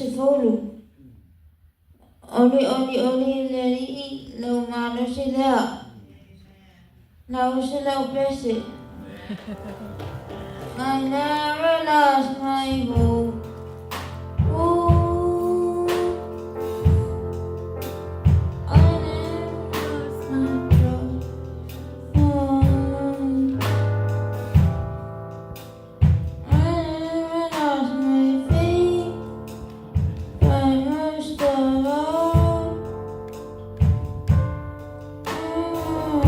10. Olioli oli i le Alii lou malosi lea. Lausi lau pese. I never lost my hope. Ooh, I never lost my trust. Oh, I never lost my faith, but most of all, oh,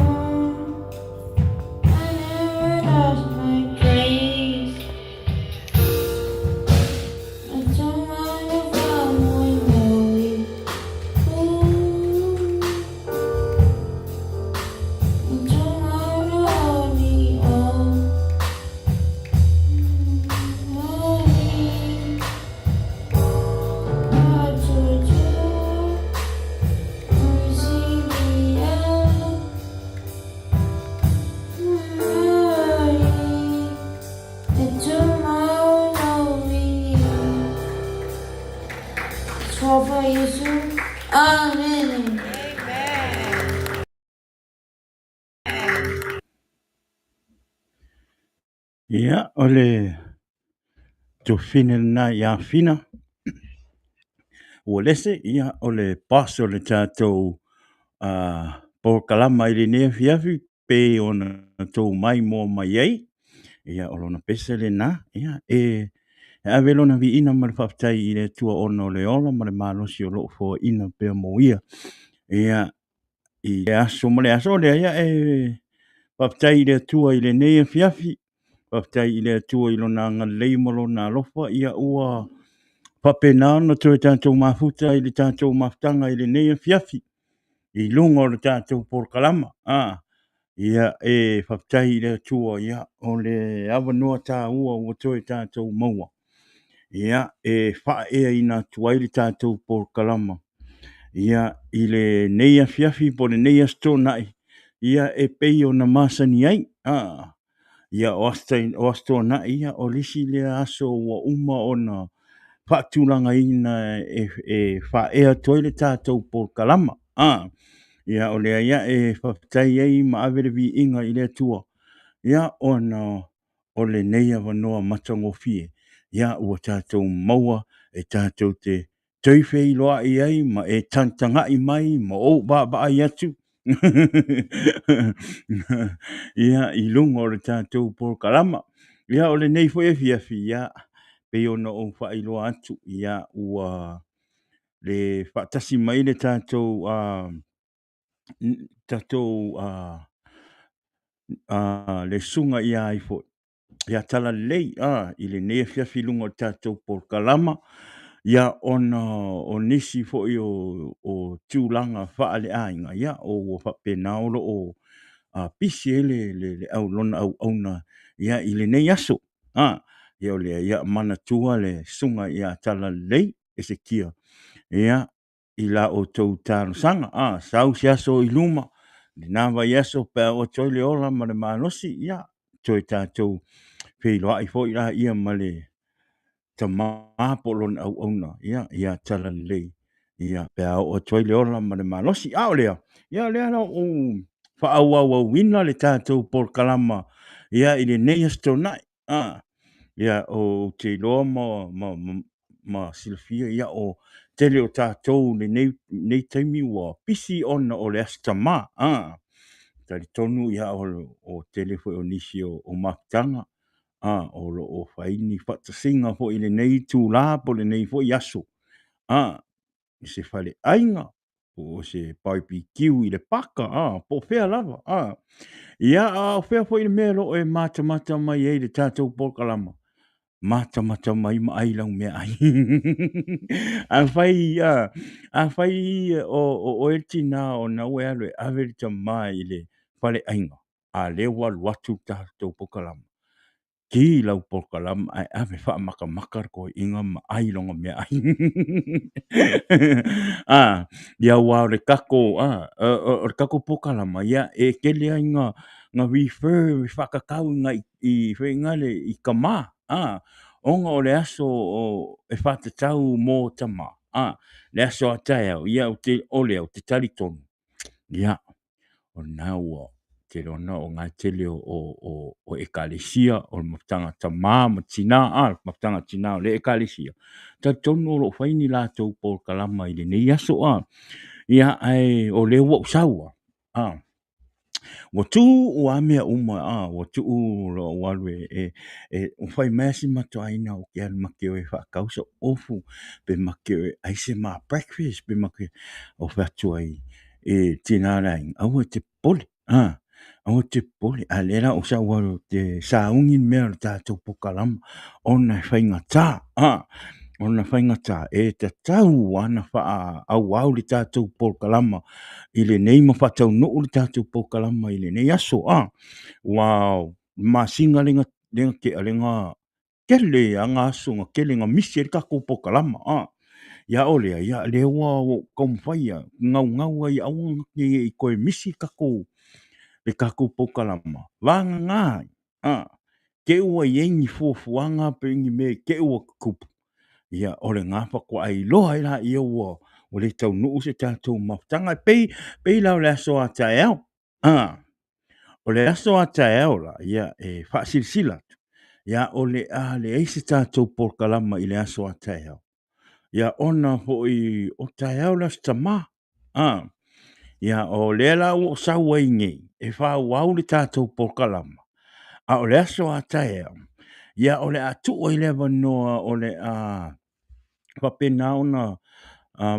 I never lost my grace. I don't mind if I'm lonely. Ooh, I don't mind only oh, only hard to do. I see the end. Tror på Jesu. Amen. Ia, o le tofine lena ia Fina. Ua lese, ia, o le boss o le tatou polokalama i lenei afiafi pe ona tou mai moa mai ai. Ia, o lona pese lena, ia, e ave lona viiga ma le faafetai i le Atua ona o le ola ma le malosi o lo o foaiina pea mo ia. Ia, i le aso ma le aso lea, ia, e faafetai i le Atua i lenei afiafi. Faafetai i le Atua i lona agalelei ma lona alofa, ia ua faapena ona toe tatou mafuta i le tatou mafutaga i lenei afiafi i luga o le tatou polokalama. Ia, e faafetai i le Atua, ia, o le avanoa taua ua toe tatou maua, ia, e faaeaina atu ai le tatou polokalama, ia, i lenei afiafi po o lenei Aso Toonai, ia, e pei ona masani ai. Ia, o Aso Toonai, ia, o le isi lea aso ua uma ona faatulagaina e faaea atu ai le tatou polokalama. Ia, o lea ia e faafetai ai ma ave le viiga i le Atua, ia, ona o lenei avanoa matagofie, ia, ua tatou maua e tatou te toe feiloai ai ma e tagatagai mai ma ou vaavaai atu ia, i luga o le tatou polokalama. Ia, o lenei foi afiafi, ia, pei ona ou faailoa atu, ia, ua le faatasi mai le tatou le susuga ia ai foi ia Talalelei i lenei afiafi i luga o le tatou polokalama, ia, ona o nisi foi o tulaga faaleaiga, ia, o ua faapena o lo o pisi ai le lona auauna, ia, i lenei aso. Ia, o lea, ia, manatua le susuga ia Talalelei Esekia, ia, i la outou talosaga. Sau se aso i luma, lena vaiaso pe a oo atu ai le ola ma le malosi, ia, toe tatou feiloai foi la ia ma le tama po o lona auauna, ia, ia Talalelei, ia, pe a oo atu ai le ola ma le malosi. A o lea, ia, o lea la ou faaauauauina le tatou polokalama, ia, i lenei Aso Toonai. Ia, ou te iloa ma silafia, ia, o tele o tatou lenei taimi ua pisi ona o le Aso Tama. Talitonu, ia, o tele foi o nisi o mafutaga, o lo o fai ni faatasiga foi i lenei itula po o lenei foi aso, i se faleaiga po o se barbecue i le paka, po o fea lava. Ia, a o fea foi le mea o lo o e matamata mai ai i le tatou polokalama, matamata mai ma ai lau meaai. Afai o oe le tina ona ua e alu e ave le tama i le faleaiga, a o lea ua alu atu le tatou polokalama, ki lau polokalama ae ave faamatamata le toeaina ma ai lona meaai. Ia, aua o le tatou, o le tatou polokalama, ia, e tele lava ina refer, e faatatau i foi na le i tama. Ona o le aso o, e faatatau mo tama, a, le aso a taeao, ia ou te, o lea ou te talitonu, ia, o lena ua te iloa o lena e tele o ekalesia, o le mafutaga tama ma tina, a, le mafutaga tina o lea ekalesia, talitonu o lo o fai ni latou polokalama i lenei aso, a. Ia, ae o lea ua ou sau a, a, ua tuu lava mea uma, a, ua tuu lou alu e, e fai mai si matuaina ou te alu ma te o e faatau sou ofu, pe ma te o e ai se ma breakfast, pe ma te, ou fai atu ai, e tina o le aiga, aua e te popole, a, aua e te popole, a lea la ou sau ai ou te sauni le mea o le tatou polokalama, ona e faigata, a, ona e faigata, e tatau lava ona faaauau le tatou polokalama i lenei ma faataunuu le tatou polokalama i lenei aso, a, ua masina lea na tea, lea na tele lava aso na tele na misi ai le tatou polokalama, a. Ia o lea, ia lea ua ou taumafai lava, naunau lava ia aua ne i toe misi le tatou le tatou polokalama, vagana ai, a, te i ua i ai ni fuafuaga pe ni mea i te i ua tutupu, ia o lena faatoa e iloa ai lea ua le taunuu se tatou mafutaga. E pei, pei la o le aso a taeao, a, o le aso a taeao la, ia e faasilasila atu, ia o le a leai se tatou polokalama i le aso a taeao, ia ona foi o taeao le Aso Tama, a, ia o lea la ua ou sau ai nei e faaauau le tatou polokalama, a o le aso a taeao, ia o le a tuu ai le avanoa o le a faapena ona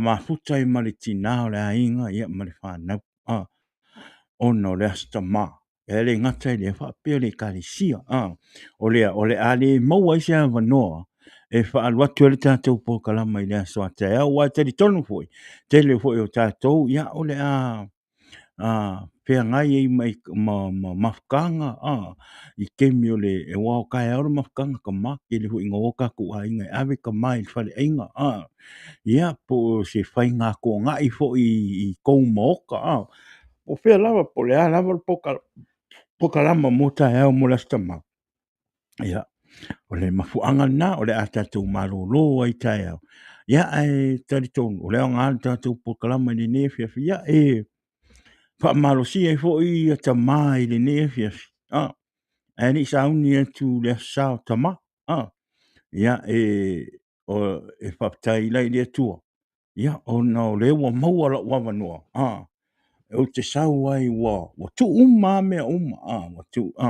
mafuta ai ma le tina o le aiga ia ma le fanau, a, ona o le Aso Tama. E le gata i lea faapea le ekalesia, a, o lea o le a le maua ai se avanoa e faaalu atu ai le tatou polokalama i le aso a taeao, aua e talitonu foi, tele foi o tatou, ia o le a feagai ai ma mafutaga i taimi o le, aua o taeao le mafutaga a tama, tele foi ina o tatou aiga e ave tama i le faleaiga, ia, po o se faiga toonai foi i tou maota, po o fea lava, po o le a lava le polokalama mo taeao mo le Aso Tama, ia, o le mafuaaga lena o le a tatou malolo ai taeao. Ia, ae talitonu, o le aoga o le tatou polokalama i lenei afiafi, ia, e faamalosia ai foi ia tama i lenei afiafi, a, ae le i sauni atu i le Aso Sa o Tama, a, ia, e faafetai la i le Atua, ia, ona o lea ua maua lou avanoa, a, ou te sau ai ua tuu uma lava mea uma, a, ua tuu, a,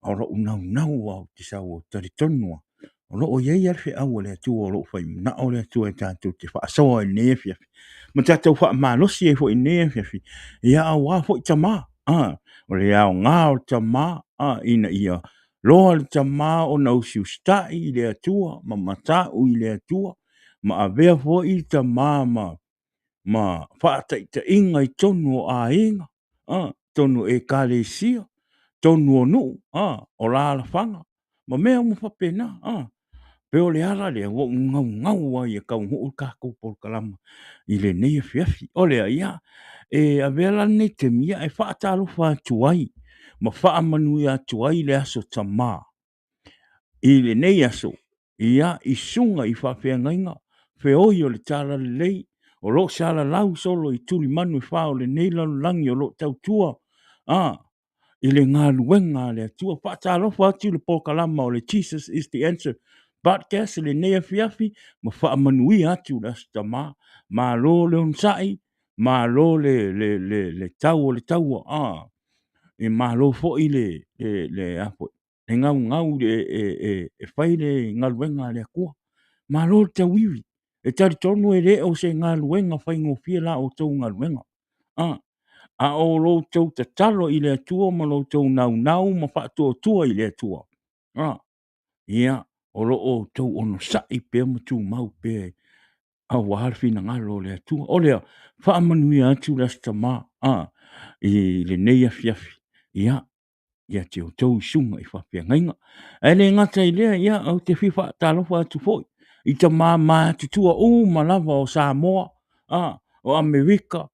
o lou naunau lava ou te sau ou te talitonu lava, o lo o i ai lava le feau a le Atua o lo o fai manao le Atua e tatou te faasoa i lenei afiafi, ma tatou faamalosi ai foi i lenei afiafi, ia aua foi tama, a, o le aoga o le tama, a, ina ia loa le tama ona usiusitai i le Atua ma matau i le Atua, ma avea foi tama ma faataitaiga i totonu o aiga, totonu o ekalesia, totonu o nuu, o alaalafaga ma mea uma faapena. E pei o le ala lea ua ou naunau ai e taunuu le tatou polokalama i lenei afiafi. O lea, ia, e avea la lenei taimi e faatalofa atu ai ma faamanuia atu ai le Aso Tama i lenei aso, ia, i susuga i faafeagaiga feoi o le talalelei o lo o salalau solo i tulimanu e fa o lenei lalolagi o lo o tautua a i le galuega a le Atua. Faatalofa atu i le polokalama o le Jesus is the Answer podcast i lenei afiafi ma faamanuia atu le Aso Tama. Malo le onosai, malo le, le, le, le tau o le taua, a, e malo foi le, le, le, a foi, le gaugau e, e, e, e fai le galuega a le Atua. Malo le tauivi. E talitonu e le o se galuega faigofie la outou galuega. A, a o lo outou tatalo i le Atua ma lo outou naunau ma faatuatua i le Atua, a, ia, o lo o outou onosai pea ma tumau pea aua le finagalo o le Atua. O lea, faamanuia atu le Aso Tama, a, i lenei afiafi, ia, ia te outou i susuga i faafeagaiga. Ae le gata i lea, ia, ou te fia faatalofa atu foi i tama matutua uma lava o Samoa, a, o Amerika,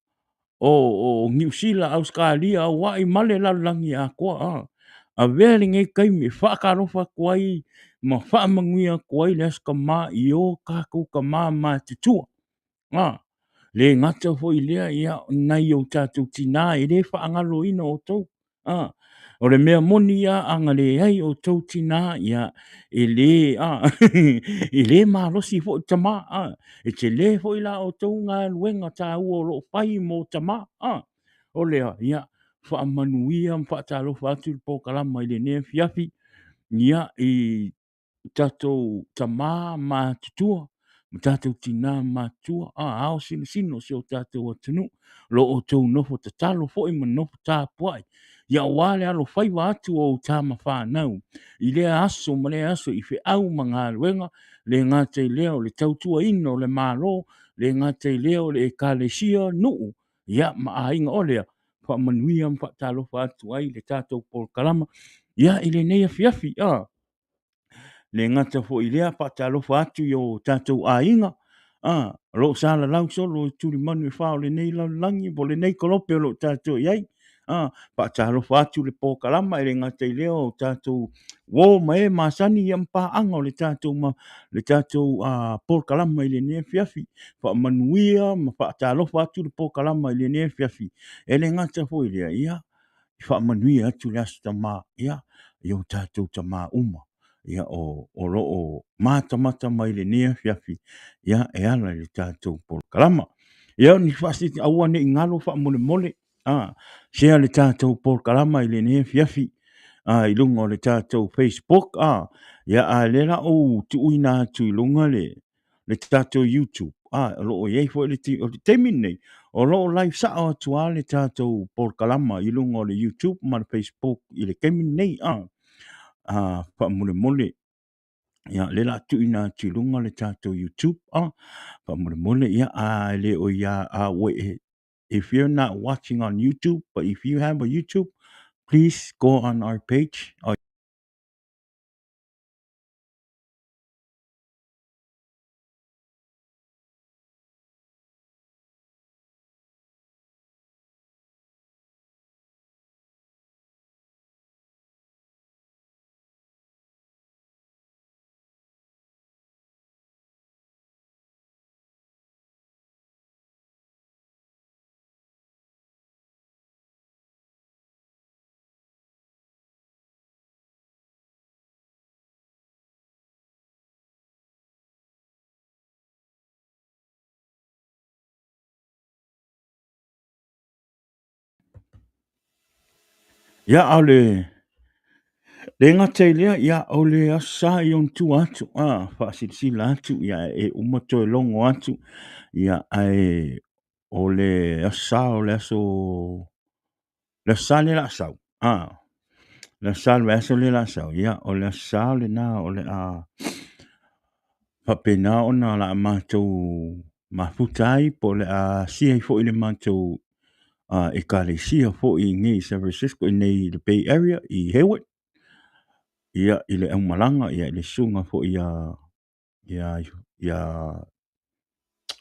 o Niu Sila, Ausetalia, Hawaii ma le lalolagi atoa. Avea lenei taimi e faatalofa atu ai. ma faamanuia atu ai le Aso Tama i o tatou tama matutua. A, le gata foi i lea, ia, nai o tatou tina, e le faagaloina outou. A, o le mea moni lava, a na leai outou tina, ia, e le, a, e le malosi foi le tama. A, e tele foi la outou galuega taua o lo o fai mo tama. A, o lea, ia, faamanuia ma faatalofa atu le polokalama i lenei afiafi, ia, i tatou tama matutua ma tatou tina matutua, ao sinosino o si o tatou atunuu, lo outou nofo tatalo foi ma nofo tapuai, ia aua le alofaiva atu o tama fanau i lea aso ma lea aso i feau ma galuega, le gata i lea o le tautuaina o le Malo, le gata i lea o le ekalesia, nuu, ia ma aiga. O lea, faamanuia ma faatalofa atu ai le tatou polokalama ia i lenei afiafi. A le gata foi i lea, faatalofa atu i o tatou aiga a o lo o salalau solo i tulimanu e fa o lenei lalolagi po o lenei kolope o lo o tatou i ai. A faatalofa atu le polokalama, e le gata i lea o tatou uo ma e masani ia ma paaga o le tatou ma le tatou polokalama i lenei afiafi. Faamanuia ma faatalofa atu le polokalama i lenei afiafi. E le gata foi i lea, ia faamanuia atu le Aso Tama ia i o tatou tama uma ia o lo o matamata mai i lenei afiafi ia e ala i le tatou polokalama. Ia o ni faasisi, aua ne i galo faamolemole, a share le tatou polokalama i lenei afiafi a i luga o le tatou Facebook a ia a lea la ou tuuina atu i luga le tatou YouTube a o lo o i ai foi le o le taimi lenei o lo o live sao atu lava le tatou polokalama i luga o le YouTube ma le Facebook i le taimi lenei a faamolemole ia lea la tuuina atu i luga le tatou YouTube a faamolemole ia a le o ia a ua e if you're not watching on YouTube, but if you have a YouTube, please go on our page, our Ia, a o le le gata i lea, ia, o le Aso Sa i ona tua atu, a, faasilasila atu, ia, e uma toe logo atu, ia, ae o le Aso Sa, o le aso, le Aso Sa lea o le a sau, a, le Aso Sa o le vaiaso lea o le a sau, ia, o le Aso Sa lena o le a faapena ona o le a matou mafuta ai po o le a asia ai foi le matou ekalesia foi i nei i San Francisco, i nei i le Bay Area i Hayward, ia, i le aumalaga, ia, i le susuga foi ia ia ia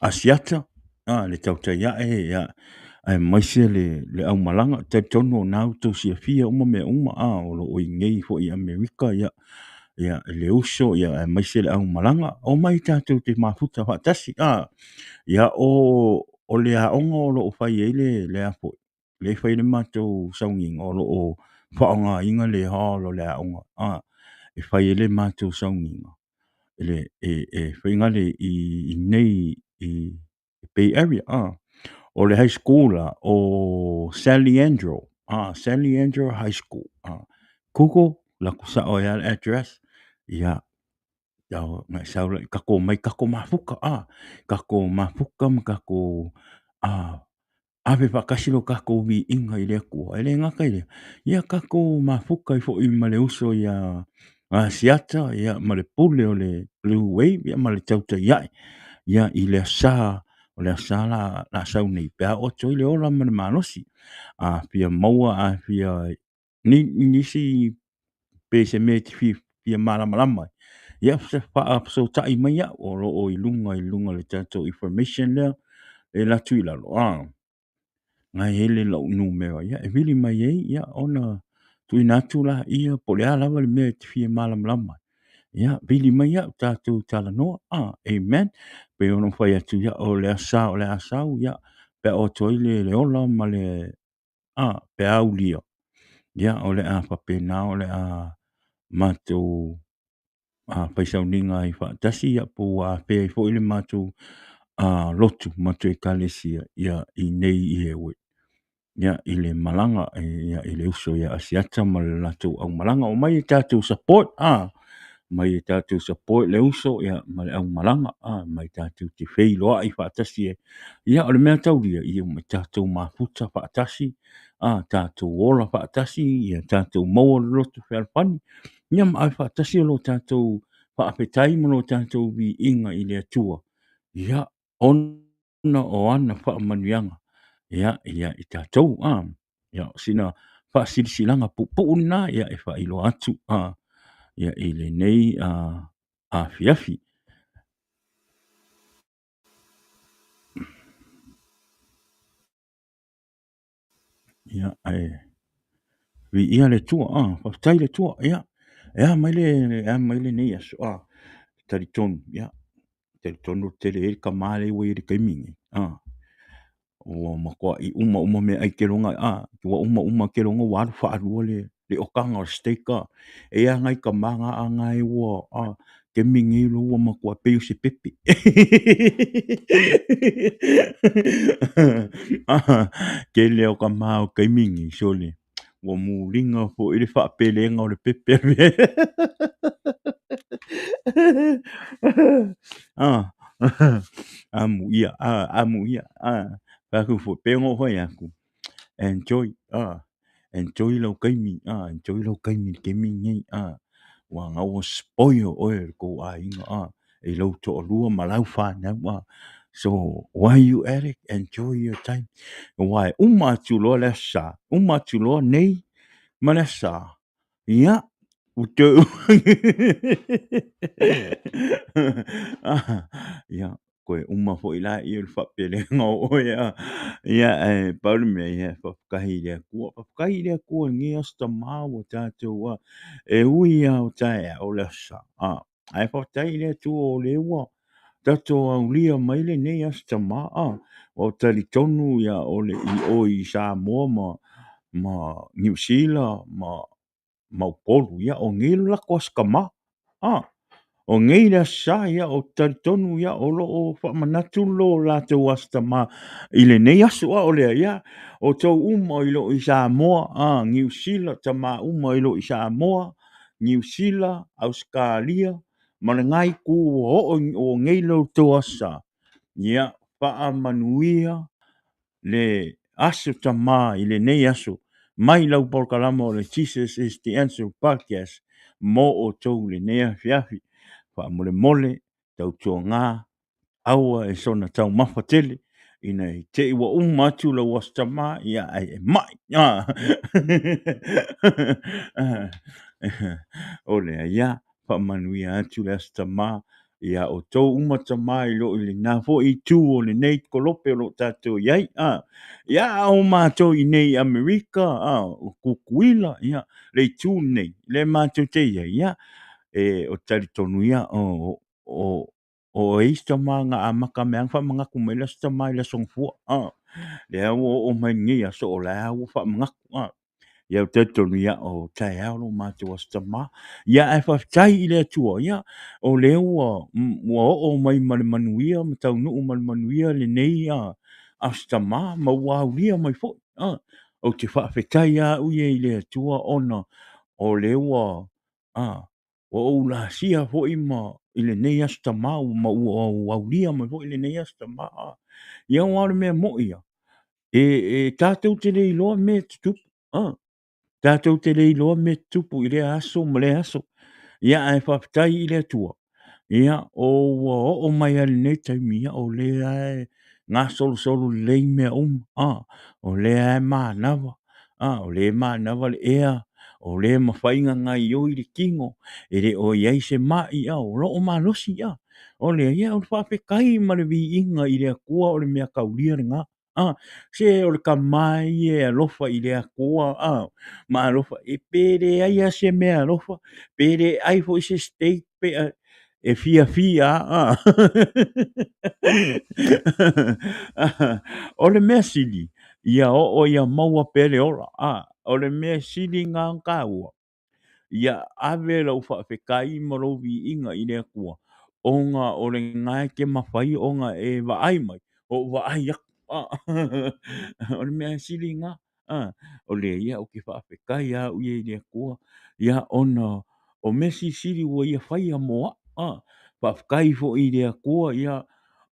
Asiata, a, le tautai ae, ia, aemaise le, le aumalaga. Talitonu o na ua outou silafia uma mea uma, a, o lo o i nei foi i Amerika, ia, ia, le uso, ia, aemaise le aumalaga. Omai tatou te mafuta faatasi, a. Ia, o, o le aoga o lo o fai ai le, le a foi, lea e fai ai le matou sauniga, o lo o faaaogaina le hall o le aoga, a, e fai ai le matou sauniga le, e, e fai le i, i nei i Bay Area, a. O le high school la, o San Leandro, a, San Leandro High School, a. Google, alu atu sao ai lava le address, ia, na e sau la, tatou omai tatou mafuta, a, tatou mafuta ma tatou a, ave faatasi lo tatou viiga i le Atua. E le gata i lea, ia tatou mafuta ai foi ma le uso ia Asiata ia, ma le pule o le Blue Wave ia, ma le tautai ae ia, i le asa, o le asa la, la sau nei, pe a oo atu ai le ola ma le malosi. A fia maua, a fia ni, nisi pe se mea e te fia, fia malamalama ai, ia faafesootai mai au, o lo o i luga i luga o le tatou information lea e alu atu i lalo, a, na e i ai le lau numera, ia, e vili mai ai, ia, ona tuuina atu laia, po o le a lava le mea e te fia malamalama ai. Ia, vili mai au tatou talanoa. Amen. Pei ona ou fai atu, ia, o le Aso Sa o le a sau, ia, pe a oo atu ai le ola ma le pe a aulia, ia, o le a faapena, o le a matou fai sauniga ai faatasi, ia, po ua afea ai foi le matou lotu, matou ekalesia, ia, i nei i Hayward. Ia, i le malaga ia, i le uso ia Asiata ma le latou aumalaga. Omai e tatou support, omai e tatou support le uso ia, ma le aumalaga, omai tatou te feiloai faatasi ai. Ia, o le mea taulia, ia omai tatou mafuta faatasi, tatou ola faatasi, ia tatou maua le loto fealofani, ia ma ave faatasi lo tatou faafetai ma lo tatou viiga i le Atua, ia, ona o ana faamanuiaga ia ia i tatou. Ia, o sina faasilasilaga puupuu lena ia e faailoa atu ia i lenei afiafi. Ia, ae viia le Atua, faafetai i le Atua, ia, e a mai le, e a mai lenei aso, talitonu, ia, talitonu tele ai le tama lea ua i ai i le taimi lenei, ua matuai uma uma meaai keloga, ua uma uma keloga ua alu faalua le okaga o le steak, e i ai lava nai tama na a na e ua, taimi lenei ua matua pei o se pepe. Tele o tama o le taimi lenei, sole, ua muliga foi le faapelega o le pepe. Amuia, amuia, fai atu foi, pei ona ou fai atu, enjoy, enjoy lau taimi, enjoy lau taimi i le taimi lenei, aua na ua spoil oe e le tou aiga, i lou toalua ma lau fanau. So, while you at it, enjoy your time. Aua e uma atu loa le Aso Sa, uma atu loa nei ma le Aso Sa, ia, ua toe ia, toe uma foi la ia o le faapelega o oe a. Ia, ae pau le mea, ia, faafetai i le Atua. Faafetai i le Atua i lenei Aso Tama ua tatou a, e ui lava o taeao le Aso Sa, ae faafetai i le Atua o lea ua tatou aulia mai lenei Aso Tama, ua talitonu ia o le i o i Samoa ma Niu Sila ma Upolu, ia o nei le latou Aso Tama, o nei le Aso Sa, ia ou te talitonu ia o lo o faamanatu lo latou Aso Tama i lenei aso, o lea, ia, outou uma i lo i Samoa, Niu Sila, tama uma i lo i Samoa, Niu Sila, Ausetalia, ma lena itu ua oo o nei lo outou Aso Sa, ia faamanuia le Aso Tama i lenei aso mai lau polokalama o le Jesus is the Answer Podcast mo outou i lenei afiafi. Faamolemole, tautuaga, aua e soona taumafa tele ina i te i ua uma atu lau Aso Tama, ia ae e mai. O lea, ia, faamanuia atu le Aso Tama ia outou uma tama i lo i lena foi itu o lenei kolope o lo o tatou i ai. Ia, a o matou i nei i Amerika, o Tutuila, ia, le itu lenei, lea matou te i ai, ia, e, o talitonu ia, o isi tama na amata mai lava ona faamanatu mai le Aso Tama i le Aso Gafua. Lea ua oo mai lenei aso, o la ua faamanatu. Ia ou te talitonu, ia, o taeao lo matou Aso Tama. Ia, ae faafetai i le Atua, ia, o lea ua oo mai ma le manuia, ma taunuu ma le manuia lenei Aso Tama, ma ua aulia mai foi. Ou te faafetai lava au ia i le Atua ona o lea ua ou lasia foi ma i lenei Aso Tama, ma ua ou aulia mai foi lenei Aso Tama. Ia, aua o le mea moni ia, e tatou te le iloa mea e tutupu, tatou te le iloa mea e tutupu i lea aso ma lea aso. Ia, ae faafetai i le Atua, ia, o ua oo mai lava i lenei taimi, ia, o lea e gasolosolo lelei mea uma, o lea e manava, o lea e manava le ea, o lea e mafai ona gaoioi le tino, e le o i ai se mai, o lo o malosi. O lea, ia, o le faafetai ma le viiga i le Atua, o le mea taulia lena. Se o le tama ia e alofa i le Atua, ma alofa, e pe leai lava se mea alofa, pe le ai foi se steak. pea e fiafia a. O le mea sili, ia oo ia maua pea le ola. A, o le mea sili lena ona taua, ia ave lau faafetai ma lou viiga i le Atua, ona o lena e te mafai ona e vaai mai, ou vaai atu. O le mea sili lena. O lea ia ou te faafetai lava au ia i le Atua, ia ona o mea silisili ua Ia faia mo au. Faafetai foi i le Atua, ia,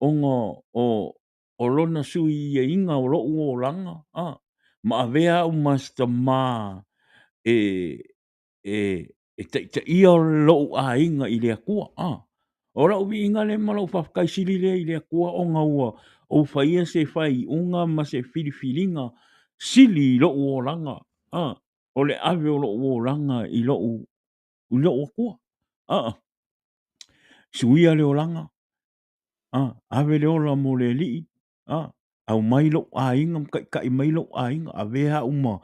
ona o Lona suiaina o lou olaga, ma avea au ma si tama e taitaia lou aiga i le Atua. O lau viiga lea ma lau faafetai sili lea i le Atua ona ua ou faia se faaiuga ma se filifiliga sili i lou olaga, o le ave o lou olaga i lou Atua. Suia le olaga, ave le ola mo le Alii, aumai lou aiga ma taitai mai lou aiga, avea au ma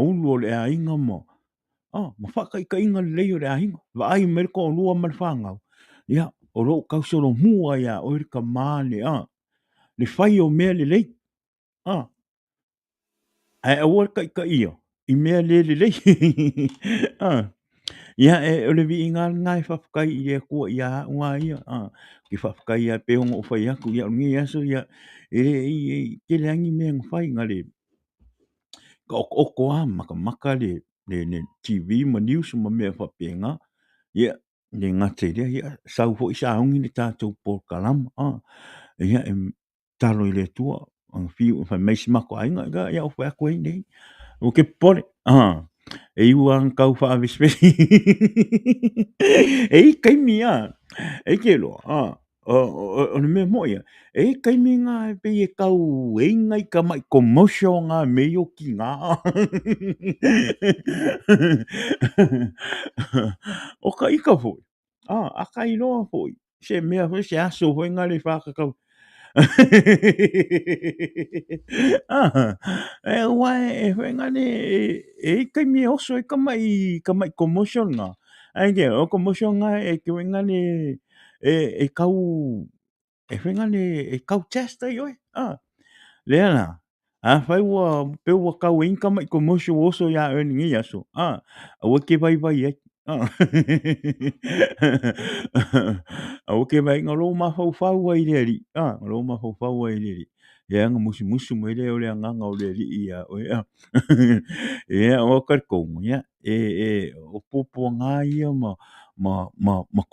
ulu o le aiga ma faataitaiga lelei o le aiga. Vaai mai le toalua ma le fanau, ia, o lo o tausolomua ia oe le tama le fai o mea lelei. Ae aua le taitaia i mea le lelei. Ia, o le viiga lava lena e faafetai i le Atua ia au lava ia. Ou te faafetai lava pei ona ou fai atu, ia o lenei aso, ia, e le i tele lava ni mea na fai, na o le taotooto lava ma matamata le TV ma news ma mea faapena. Ia, e le gata i lea, ia, sau foi sauni le tatou polokalama. Ia, e tatalo i le Atua, ona fiu fai mai si matou aiga, ia ou fai atu ai nei, aua e te popole, e iu lava ina tau faavesivesi. E i ai taimi lava, e te iloa, o le mea moi lava, e i ai taimi na e pei e tau i ai nai tamai commercial na mea ia o tina. O ka ita foi, a ta iloa foi, se mea foi, se aso foi na le whakakau. Aua e foi na le, e i ai taimi e oso ai tamai commercial na. Ae te o commercial na e foi na le, e tau, e foi na le, e tau test ai oe. Lea la, Afai ua pei ua tau ai ni tamai commercial ua oso iā oe i lenei aso, a, aua e te vaivai ai. Aua e te vaai na lou mafaufau ai i le Alii, a, na lou mafaufau ai i le Alii. Ia ona musumusu mai lea o le Agaga o le Alii iā oe. Ia, ou te talitonu, ia, o puapuaga ia ma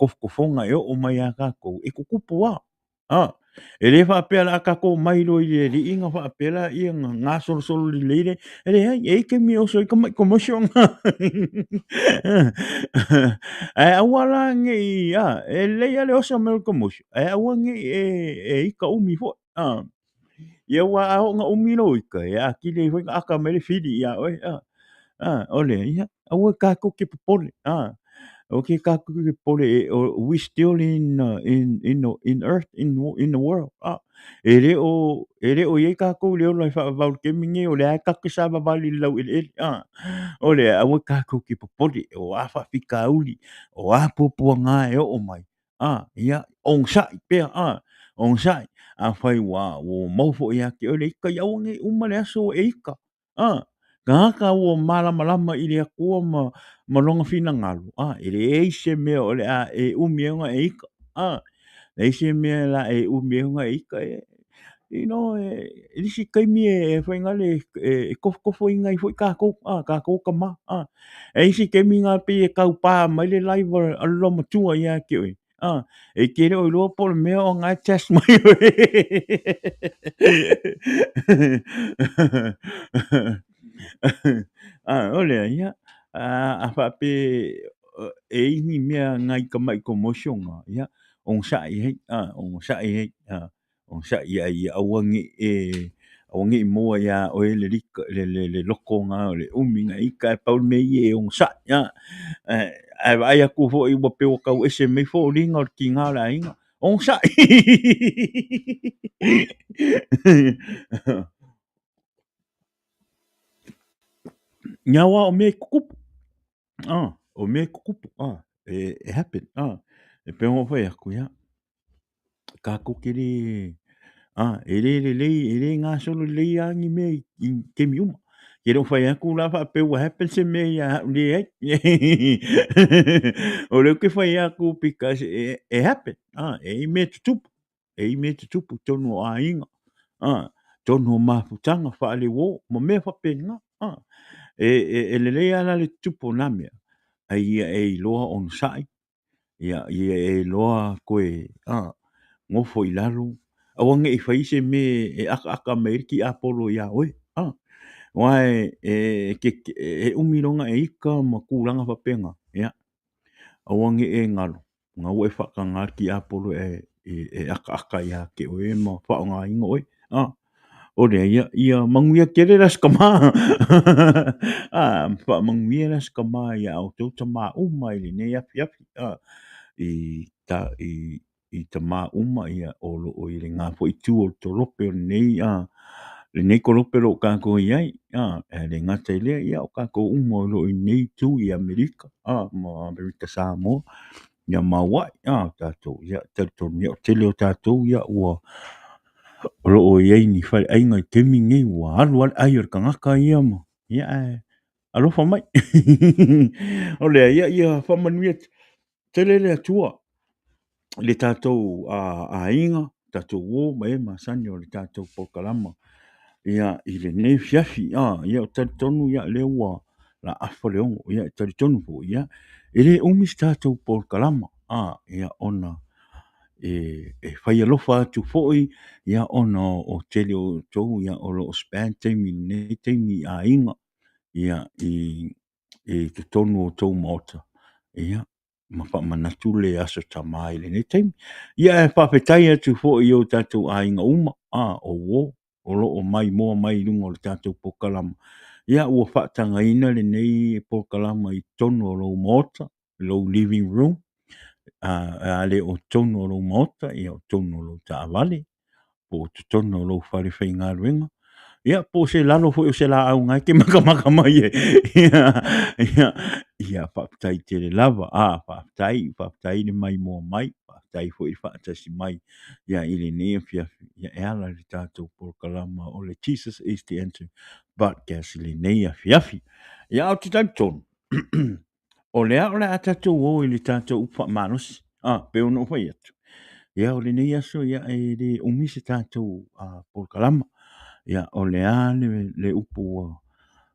tofotofoga e oo mai ia tatou, e tutupu lava. E le faapea o le a tatou omai loa i le Alii ona faapea lea ona gasolosolo lelei lea. E leai, e i ai taimi e oso ai tamai commercial na. Ae aua la ne i, e lelei lava le oso mai o le commercial, ae aua ne i e ita umi foi. Ia aua a oo ina umi lou ita, e atili ai foi ona ata mai le fili ia oe. O lea, ia, aua tatou te popole. Aua ke tatou te popole, we still in earth, in the world. E le o i ai tatou i le ola e faavavau i le taimi lenei, o lea lava tatou te savavali i le laueleele. O lea, aua tatou te popole, o a faafitauli, o a puapuaga e oo mai, ia, onosai pea, onosai. Afai ua maua foi ia te oe le ita, ia aua ne i uma le aso o e ita. Tagata ua malamalama i le Atua ma lona finagalo, e leai se mea o le a e umi ai ona e ita, leai se mea o le a e umi ai ona e ita. You know, e isi taimi e fai na le e tofotofoina ai foi tatou, tatou o tama. E isi taimi na pei e tau pa mai le live a le loomatua ia te oe, e te le o iloa po o le mea o na e test mai oe. O lea, ia, a faapea e i ai ni mea nai tamai commercial na, ia, onosai ai, onosai ai, onosai ai ia aua ne i e, aua ne i maua iā oe le loto lena o le umi ona ita, ae pau le mea ia e onosai. Ae vaai atu foi ua pei ua tau ese mai foliga o le tiga o le aiga, onosai. Ia aua o mea e tutupu, o mea e tutupu. e happen, E pei ona ou fai atu, ia, tatou te le, e le lelei, e le gasolo lelei lava ni mea i taimi uma. Ou te le o fai atu la faapea ua happen se mea ia au, leai. O lea ou te fai atu because e happen, e i ai mea e tutupu, e i ai mea e tutupu i totonu o aiga, totonu o mafutaga faaleuo ma mea faapena. E lelei lava la le tutupu o na mea, a ia e iloa onosai, ia e iloa toe nofo i lalo, aua ne i faia se mea e akaaka mai ai le tiapolo ia oe. Aua e umi loa ona e ita ma tulaga faapena, ia aua ne i e galo, o lena ua e faatagaina le tiapolo e akaaka ia te oe ma faaaogaina oe. O lea, ia, ia manuia tele le Aso Tama. Faamanuia le Aso Tama ia outou tama uma i lenei afiafi. I tama uma ia o lo o i lena foi itu o le tolope o lenei, lenei tolope o lo o tatou i ai. Ae le gata i lea, ia o tatou uma o lo o i lenei itu i Amerika ma Amerika Samoa ia ma Hawaii. Tatou, ia talitonu ia o le tele o tatou ia ua o lo o i ai i ni faleaiga i le taimi lenei ua alu lava le ai o le tagata ia ma, ia ae alofa mai. O lea, ia, ia faamanuia tele le Atua i le tatou aiga, tatou uo ma e masani o le tatou polokalama ia i lenei afiafi. Ia, ou te talitonu o lea ua afa le 6, ia e talitonu foi, ia, e le umi se tatou polokalama, ia, ona e fai alofa atu foi, ia, ona o le tele o outou o lo o spend taimi i lenei taimi i aiga, ia, i totonu o outou maota, ia, ma faamanatu le Aso Tama i lenei taimi. Ia, ae faafetai atu foi i o tatou aiga uma, o uo o lo o maimoa mai i luga o le tatou polokalama. Ia, ua faatagaina lenei polokalama i totonu o lou maota, lou living room, a le o totonu o lou maota, ia o totonu o lou taavale, po o totonu o lou fale faigaluega, ia po o se lalo foi o se laau o lena e te matamata mai ai. Ia, faafetai tele lava. Faafetai, faafetai le maimoa mai, faafetai foi le faatasi mai ia i lenei afiafi ia e ala i le tatou polokalama o le Jesus is the Answer Podcast i lenei afiafi. Ia, ou te talitonu, o lea o le a tatou o i le tatou upu faamalosi, pei ona ou fai atu, ia o lenei aso, ia e le umi se tatou polokalama. Ia o le a le upu ua,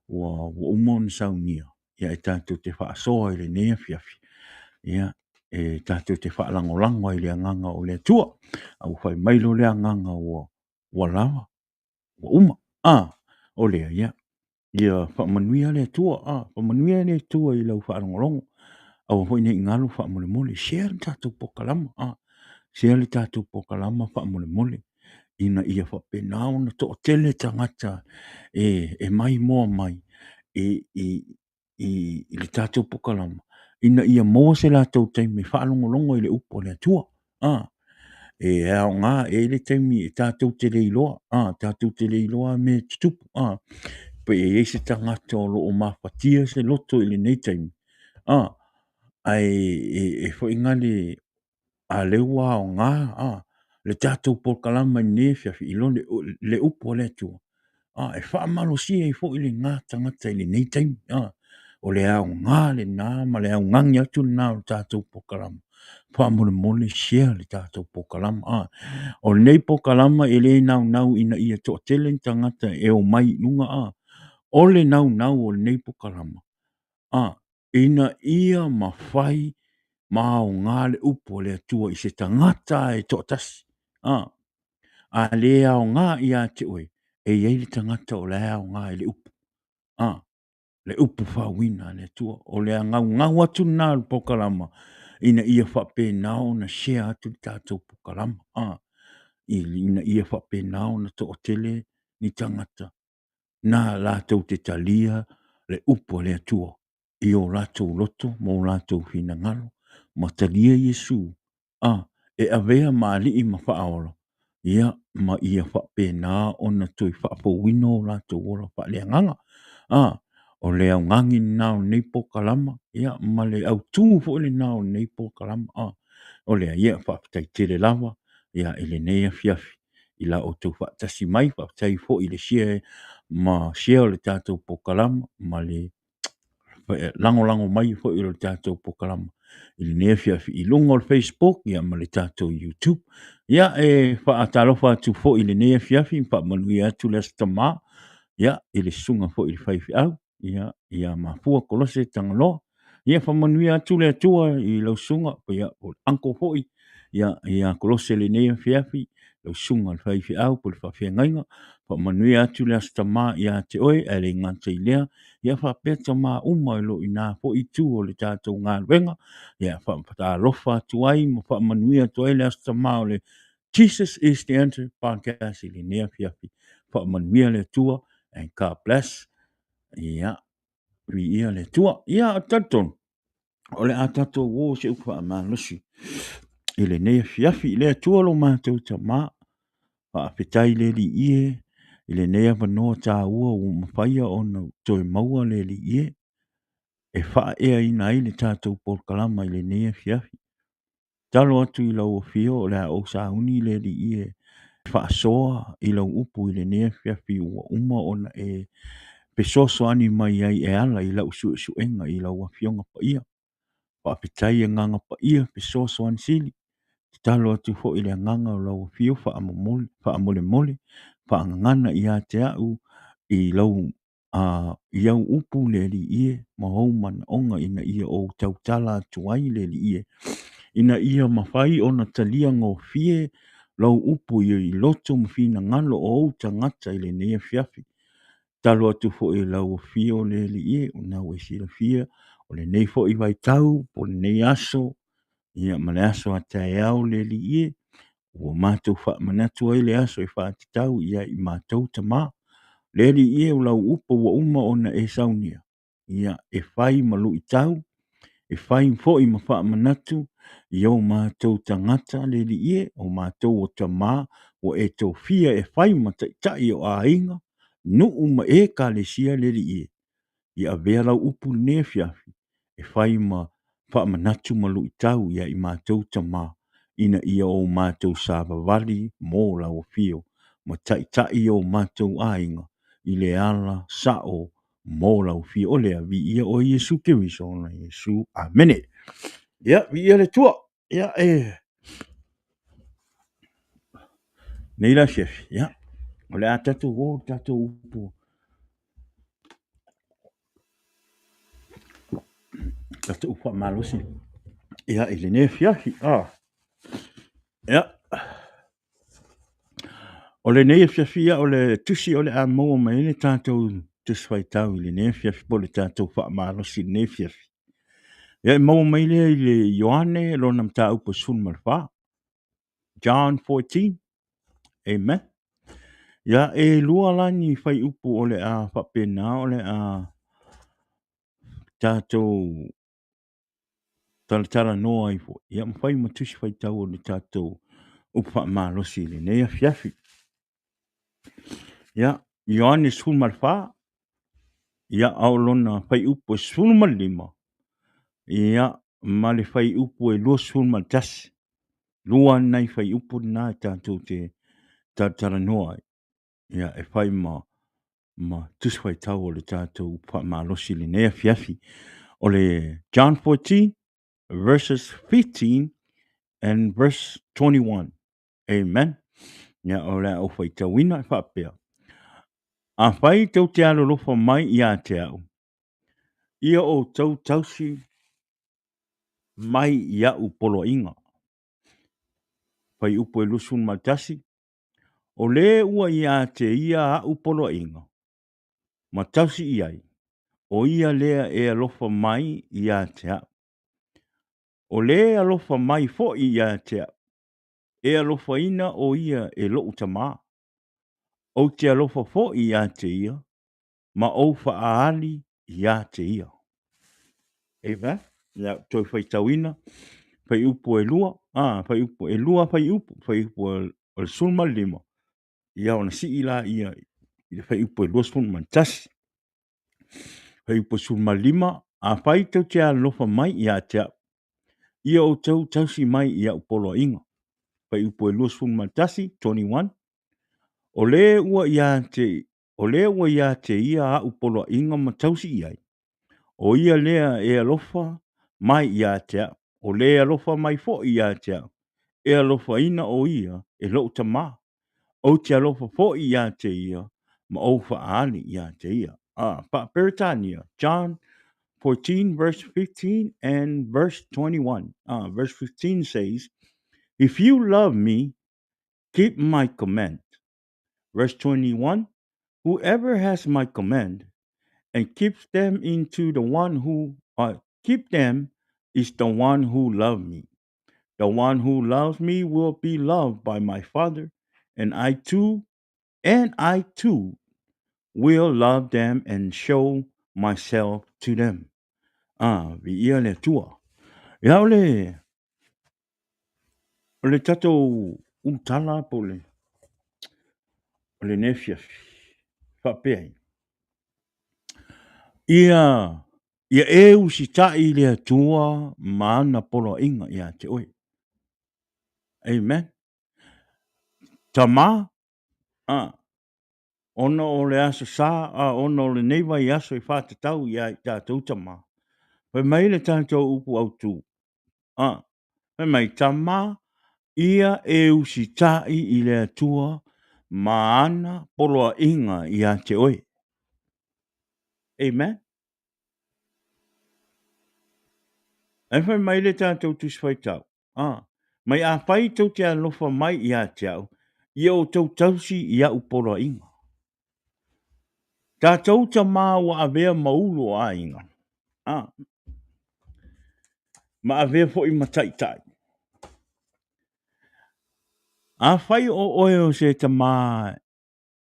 ua, ua uma ona saunia, ia e tatou te faasoa i lenei afiafi, ia e tatou te faalagolago ai i le agaga o le Atua. A ua fai mai loa le agaga ua, ua lava, ua uma. O lea, ia, ia faamanuia le Atua, faamanuia le Atua i lau faalogologo. Aua foi ne i galo faamolemole, share le tatou polokalama, share le tatou polokalama faamolemole, ina ia faapena ona toatele tagata e maimoa mai i le tatou polokalama, ina ia maua se latou taimi e faalogologo i le upu a le Atua. E aoga, e i ai le taimi e tatou te le iloa, tatou te le iloa mea e tutupu, pe i ai se tagata o lo o mafatia se loto i lenei taimi, ae e foi na le, a o lea ua aoga le tatou polokalama i lenei afiafi i lo le upu a le Atua, e faamalosia ai foi lena tagata i lenei taimi. O le aoga lena ma le augani atu lena o le tatou polokalama. Faamolemole share le tatou polokalama. O lenei polokalama e le naunau ina ia toatele ni tagata e omai i luga. O le naunau o lenei polokalama, ina ia mafai ma aoga le upu a le Atua i se tagata e toatasi. A le aoga ia te oe, e i ai le tagata o la e aoga i le upu. Le upu faauuina a le Atua. O le agaugau atu lena o le polokalama ina ia faapena ona share atu le tatou polokalama. Ina ia faapena ona toatele ni tagata na latou te talia le upu a le Atua i o latou loto ma o latou finagalo ma talia Iesu e avea ma Alii ma Faaola, ia, ma ia faapena ona toe faafouina o latou ola faaleagaga. O le augani lena o lenei polokalama, ia, ma le autu foi lena o lenei polokalama. A o lea, ia, faafetai tele lava, ia, i lenei afiafi i la outou faatasi mai. Faafetai foi i le share ma share o le tatou polokalama ma le lagolago mai foi o le tatou polokalama i lenei afiafi i luga o le Facebook ia ma le tatou YouTube. Ia, e faatalofa atu foi i lenei afiafi, faamanuia atu le Aso Tama, ia, i le susuga foi i le faifeau, ia, ia Mafua Kolose Tagaloa. Ia faamanuia atu le Atua i lau susuga, ia, po o le uncle foi, ia, ia Kolose i lenei afiafi, lau susuga i le faifeau po o le faafeagaiga. Faamanuia atu le Aso Tama ia te oe, ae le gata i lea, ia faapea tama uma o lo o i ina foi itu o le tatou galuega. Ia faatalofa atu ai ma faamanuia atu ai le Aso Tama o le Jesus is the Answer Podcast i lenei afiafi. Faamanuia le Atua and God bless. Ia, viia le Atua. Ia, ou te talitonu, o le a tatou o se upu faamalosi i lenei afiafi. Le Atua lo matou Tama, faafetai le Alii e i lenei avanoa taua ua mafai ona toe maua le Alii e e faaeaina ai le tatou polokalama i lenei afiafi. Tatalo atu i lau Afio o le a ou sauni le Alii e faasoa i lau upu i lenei afiafi ua uma ona e fesoasoani mai ai e ala i lau suesuega i lau Afioga Paia. Faafetai Agaga Paia fesoasoani sili. Tatalo atu foi i le Agaga o lau Afio faamomoli, faamolemole, faagagana ia te au i lau i au upu le Alii e, ma ou manaoga ina ia ou tautala atu ai le Alii e, ina ia mafai ona talia gofie lau upu i loto ma finagalo o ou tagata i lenei afiafi. Tatalo atu foi i lau afio le Alii e, ona ua e silafia o lenei foi vaitau po o lenei aso, ia ma le aso a taeao le Alii e, ua matou faamanatu ai le aso e faatatau ia i matou tama. Le Alii e, o lau upu ua uma ona e saunia, ia e fai ma luitau, e fai foi ma faamanatu i o matou tagata, le Alii e, o matou o tama ua e tofia e fai ma taitai o aiga, nuu ma ekalesia, le Alii e, ia avea lau upu i lenei afiafi e fai ma faamanatu ma luitau ia i matou tama, ina ia o matou savavali mo lau afio ma taitai o matou aiga i le ala sao mo lau afio. O lea, viia oe Iesu Keriso, ona Iesu. Amene. Ia, viia le Atua. Ia, e nei la afiafi, ia, o le a tatou o le tatou upu tatou upu faamalosi ia i lenei afiafi. Ah. Ia. O lenei afiafi ia, o le tusi o le a maua mai ai le tatou Tusi Faitau i lenei afiafi po o le tatou faamalosi i lenei afiafi. Ia e maua mai lea i le Ioane lona mataupu e 14. John 14. Amen. Ia, e lua la ni fuaiupu o le a faapena o le a tatou talatalanoa ai foi, ia ma fai ma tusi faitau o le tatou upu faamalosi i lenei afiafi. Ia, Ioane 14, ia, a o lona fuaiupu e 15, ia, ma le fuaiupu e 21. Lua nai fuaiupu na e tatou te talatalanoa ai, ia, e fai ma ma tusi faitau o le tatou faamalosi i lenei afiafi. O le John 14 verses 15 and verse 21. Amen. Ia, o le a ou faitauina e faapea. Afai tou te alolofa mai ia te au, ia outou tausi mai i au poloaiga. Fuaiupu e 21, O le ua ia te ia aʻu poloaiga, ma tausi i ai, ʻo ia lea e alofa mai ia te aʻu. ʻO le alofa mai foi ia te aʻu, e alofaina ʻo ia e loʻu Tamā. Ou te alofa foi ia te ia, ma ou faaali ia te ia. Amen. Ia, toe faitauina, fuaiupu e lua, fuaiupu e lua fuaiupu, fuaiupu o le 15, ia ona sii la ia i le fuaiupu e 21. Fuaiupu 15, Afai tou te alolofa mai ia te au, ia outou tausi mai i au poloaiga. Fuaiupu 21, 21, O le ua ia te, o le ua ia te ia a'u poloaiga ma tausi i ai, o ia lea e alofa mai ia te au, o le alofa mai foi ia te au, e alofaina o ia e lou Tama. Ou te alofa foi ia te ia ma ou faaali ia te ia. A, Faa-Peretania, John 14 verse 15 and verse 21. Verse 15 says, If you love me, keep my command. Verse 21, Whoever has my command and keeps them into the one who keep them is the one who love me. The one who loves me will be loved by my Father, and I too and I too will love them and show myself to them. Ah, viia le Atua. Ia o le o le tatou utala po le o lenei afiafi faapea ai. Ia ia e usitai i le Atua ma ana poloaiga ia te oe. Amen. Tama, a, ona o le Aso Sa, a, ona o lenei vaiaso e faatatau ia i tatou tama. Fai mai le tatou upu autu, a, fai mai, Tama, ia e usitai i le Atua ma ana poloaiga ia te oe. Amen. Ae fai mai le tatou Tusi Faitau, a, mai afai tou te alofa mai ia te au, ia outou tausi i a'u poloaiga. Tatou tama ua avea ma ulu o aiga, a, ma avea foi ma taitai. Afai o oe o se tama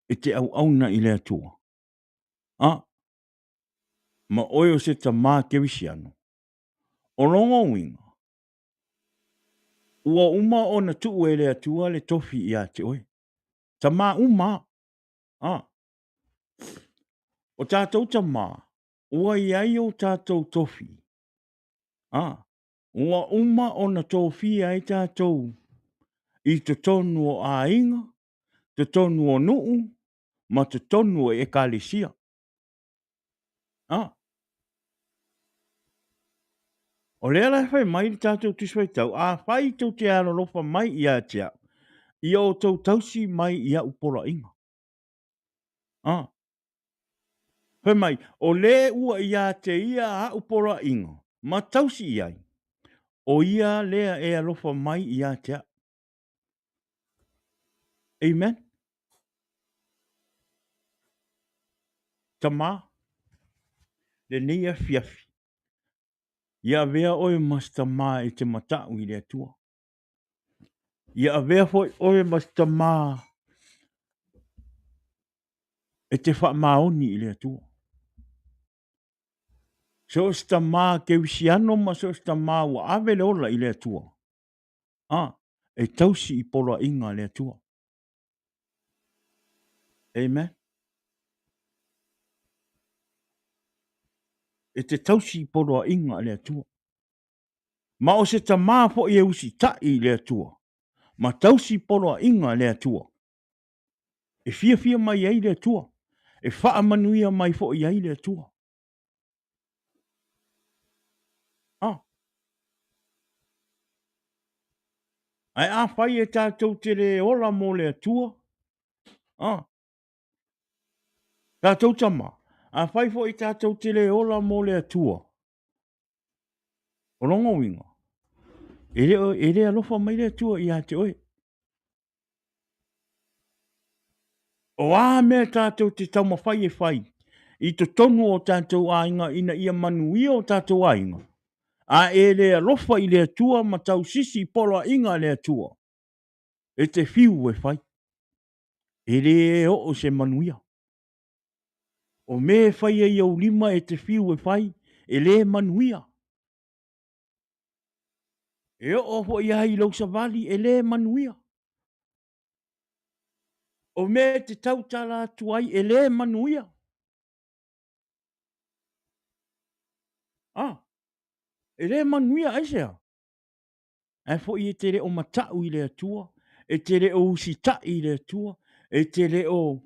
e te auauna i le Atua, a, ma oe o se tama kerisiano, o lona uiga, ua uma ona tuu e le Atua le tofi ia te oe. Tama uma a. O tatou tama, ua i ai o tatou tofi. A, ua uma ona tofia ai tatou i totonu o aiga, totonu o nuu, ma totonu o ekalesia. A. O lea la e fai mai le tatou Tusi Faitau, afai tou te alolofa mai ia te au, ia outou tausi mai i a'u poloaiga. A. Fai mai, o le ua ia te ia a'u poloaiga ma tausi i ai, o ia lea e alofa mai ia te au. Amen. Tama, lenei afiafi, ia avea oe ma se tama e te mata'u i le Atua. Ia avea foi oe ma se tama e te faamaoni i le Atua. So o se tama kerisiano ma so o se tama ua ave le ola i le Atua, a, e tausi i poloaiga a le Atua. Amen. E te tausi i poloaiga a le Atua. Ma o se tama foi e usitai i le Atua, ma tausi poloaiga a le Atua. E fiafia mai ai le Atua, e faamanuia mai foi ai le Atua. Ah. Ae afai e tatou te le ola mo le Atua, ah, tatou tama, afai foi tatou te le ola mo le Atua, o lona uiga, e le, e le alofa mai le Atua ia te oe. O a mea tatou te taumafai e fai i totonu o tatou aiga ina ia manuia o tatou aiga, a e le alofa i le Atua ma tausisi i poloaiga a le Atua, e te fiu e fai, e le oo se manuia. O mea e fai ai ou lima e te fiu e fai, e le manuia. E oo foi ai i lou savali, e le manuia. O mea e te tautala atu ai e le manuia. E le manuia aisea? Ae foi e te le o mata'u i le Atua, e te le o usitai i le Atua, e te le o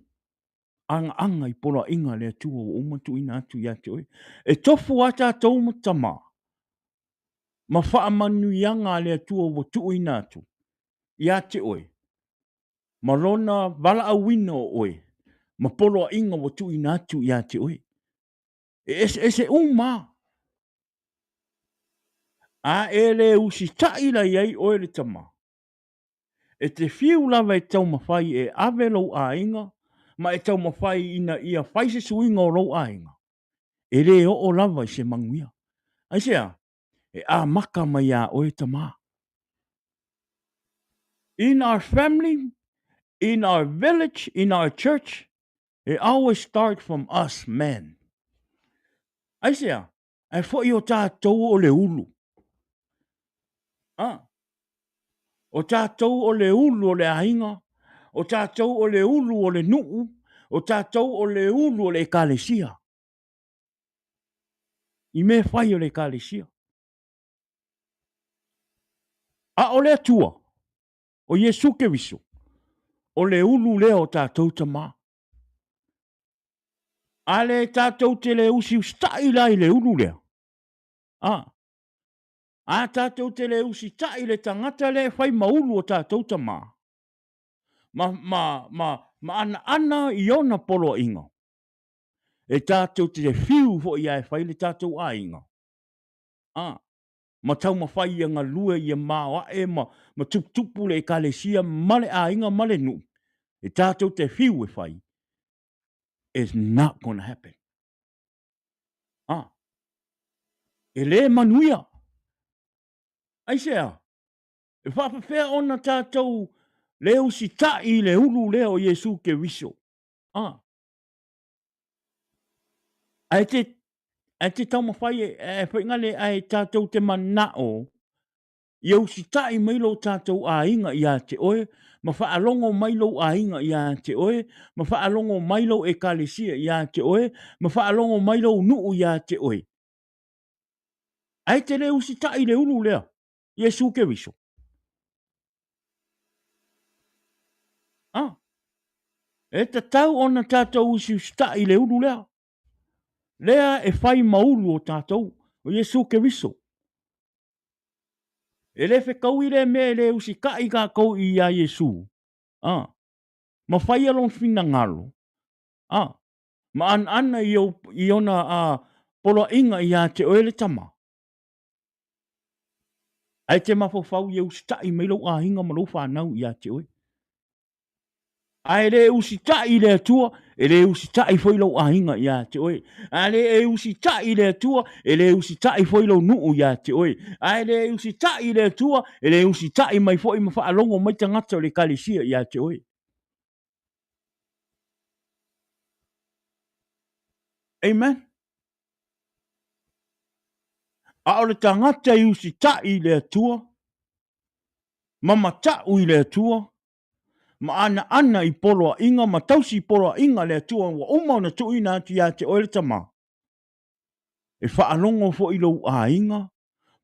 agaaga i poloaiga a le Atua ua uma tuuina atu ia te oe. E tofu a tatou ma tama ma faamanuiaga a le Atua ua tuuina atu ia te oe ma lona valaauina o oe ma poloaiga ua tuuina atu ia te oe. E eseese uma a. A e le usitai la i ai oe le tama, e te fiu lava e taumafai e ave lou aiga ma e taumafai ina ia fai se suiga o lou aiga, e le oo lava i se manuia. Aisea? E amata mai iā oe tama. In our family, in our village, in our church, it always start from us men. Aisea? Ae foi o tatou o le ulu. Ah. O tatou o le ulu o le aiga, o tatou o le ulu o le nuu, o tatou o le ulu o le ekalesia. I mea fai o le ekalesia. A o le Atua, o Iesu Keriso, o le ulu lea o tatou tama. A le tatou te le usiusitai la i le ulu lea, a, a tatou te le usitai i le tagata lea e fai ma ulu o tatou tama, ma, ma, ma, ma anaana i ona poloaiga, e tatou te fiu foi a e fai le tatou aiga, a, ma taumafai ia galue ia maoae ma, ma tuputupu le ekalesia ma le aiga ma le nuu, e tatou te fiu e fai, it's not gonna happen. Ah. E le manuia. Aisea? E faapefea ona tatou le usitai i le ulu lea o Iesu Keriso. Ah. Ae te, ae te taumafai e, e whaingale ae tātou te manao ia usitai mai lo tātou aiga ia te oe, ma whaalogo mai lou aiga ia te oe, ma whaalogo mai lou ekalesia ia te oe, ma whaalogo mai lou nuu ia te oe. Ae te le usitai le ulu lea, Iesu Keriso. Ah. E tatau ona tātou usiusitaʻi i le ulu lea. Lea e fai ma ulu o tātou, o Iesu Keriso. E le fekaui lea mea e le usitaʻi kākou i iā Iesu. Ah. Ma faia lona finagalo. Ah. Ma anaana i, ou, i ona ah, poloaiga iā te oe le tama. Ae te mafaufau ia usitai mai lou aiga ma lou fanau ia te oe. A e le usitai i le Atua, e le usitai foi lou aiga ia te oe. A le e usitai i le Atua, e le usitai foi lou nuu ia te oe. A e le usitai i le Atua, e le usitai mai foi ma faalogo mai tagata o le ekalesia ia te oe. Amen. A o le tagata i usitai i le Atua, ma mata'u i le Atua, ma anaana i poloaiga ma tausi poloaiga a le Atua ua uma ona tuuina atu ia te oe le Tama, e faalogo foi lou aiga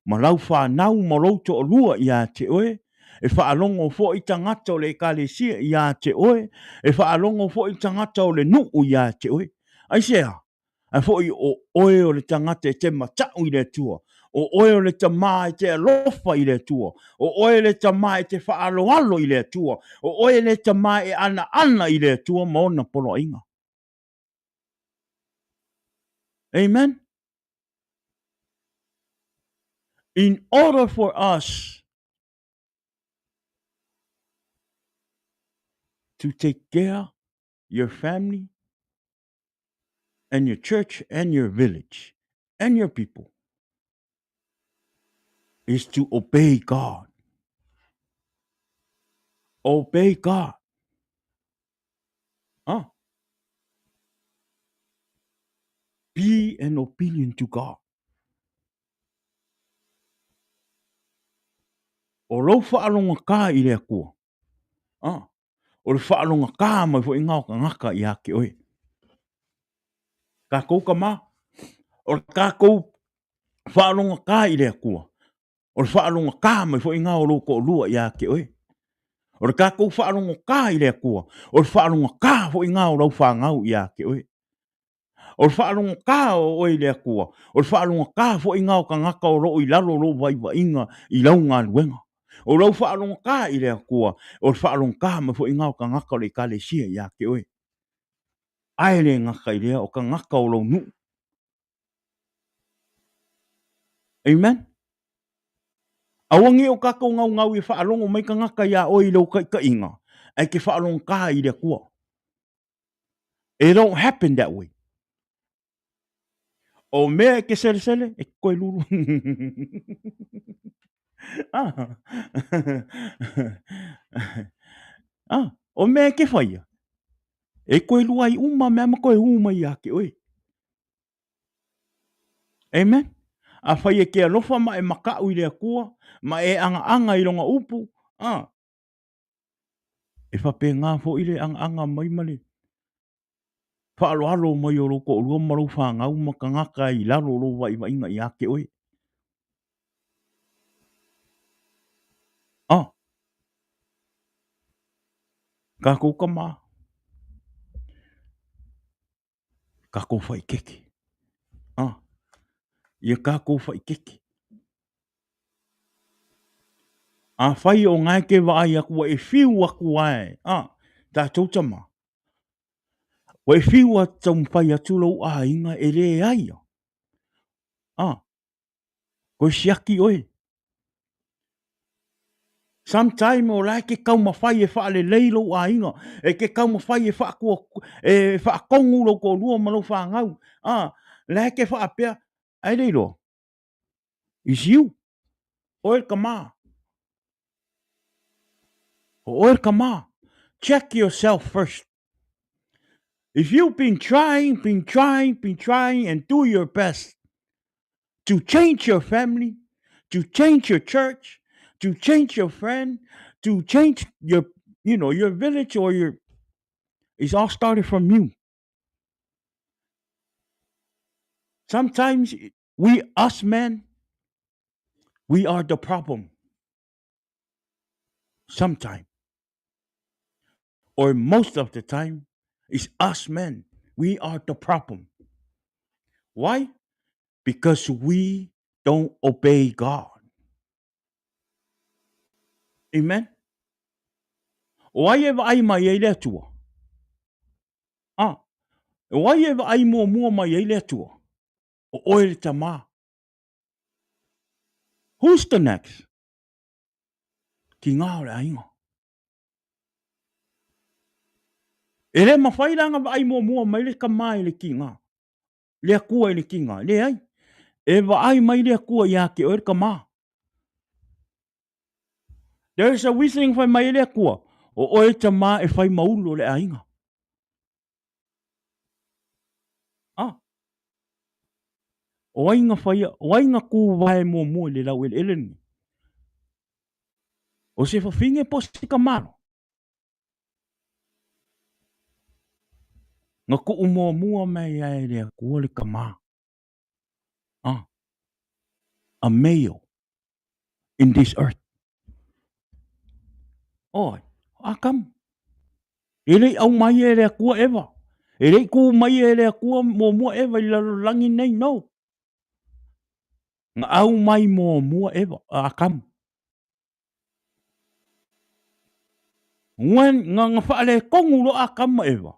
ma lau fanau ma lou toalua ia te oe, e faalogo foi tagata o le ekalesia ia te oe, e faalogo foi tagata o le nuu ia te oe. Aisea? Ae foi o oe o le tagata e te mata'u i le Atua, o oe o le tama e te alofa i le Atua, o oe le tama e te faaaloalo i le Atua, o oe le tama e anaana i le Atua ma ona poloaiga. Amen. In order for us to take care your family and your church and your village and your people is to obey God. Obey God. Huh? Be an obedient to God. O lou whaalonga i le Atua. Ah, o le faalogata mai foi ngā o tagata ia te oe. Tātou ka mā, o le tātou Faalogotā i le Atua, o le faalogotā mai foi lena o lou toalua ia te oe. O le tatou faalogotā i le Atua, o le faalogotā foi lena o lau fanau ia te oe. O le faalogotā o oe i le Atua, o le faalogotā foi lena o tagata o lo o i lalo o lou vaivaiga i lau galuega. O lau faalogotā i le Atua, o le faalogotā mai foi lena o tagata o le Ekalesia ia te oe. Ae le gata i lea, o tagata o lou nuu. Amen. Aua ne i o tatou naunau e faalogo mai tagata iā oe i lou taitaiga, ae te faalogotā i le Atua. It don't happen that way. O mea e te selesele, e te koe lulu. Ah. Ah, o mea e te whaia, e koe luai uma mea ma koe ū mai ia te oe. Amen. A whai e ke alofa ma e makau i le akua, ma e angaaga i longa upu, ah, E faapena foi le agaaga mai ma le faaaloalo mai o lou toalua ma lou fanau ma tagata i lalo o lou vaivaiga ia te oe. Ah. Kākou tama. Kākou whaikeke. Ah. Ia kākou whaikeke. Afai o ngae ke vaai aku ua e whiu aku ae, ah, tātou tama. Ua e whiu a taumawhai atu lou āinga e lē ai ia. Ah, koe siaki oe. Sometime o lae ke taumawhai e whaalelei lou āinga, e ke taumawhai e whaakua, e whaakongu lou toalua ma lou whāngau. Ah, lae ke whaapea, ai le iloa. Is you. Oe le kamā. O oe le kamā. Check yourself first. If you've been trying, been trying, been trying and do your best to change your family, to change your church, to change your friend, to change your, you know, your village or your, it's all started from you. Sometimes we, us men, we are the problem. Sometimes. Or most of the time, it's us men. We are the problem. Why? Because we don't obey God. Amen. O ai e vaai mai ai le Atua? Ah, o ai e vaai muamua mai ai le Atua? O oe le tamā. Who's the next? Ki ngā o le aiga. E le mawhai la nga vaai muamua mai le tamā i le ki ngā. Le Atua i le ki ngā. Leai. E vaai mai le Atua ia te oe le tamā. There is a reason whai mai e le Atua, o oe tamā e whai maulu o le aiga. Ah. O ai nga whaia, o ai nga kūwae muamua i le lau eleele ni. O se whawhinge po se kamalo. Nga kuu muamua mai ai le Atua le kamā. Ah. A male in this earth. Oi, Akamu. E le i au mai e le Atua Eva. E le i kū mai e le Atua muamua Eva i le lalolagi nei, no. Nga au mai muamua Eva, Akamu. When, nga, nga whaaletonu loa Akamu ma Eva.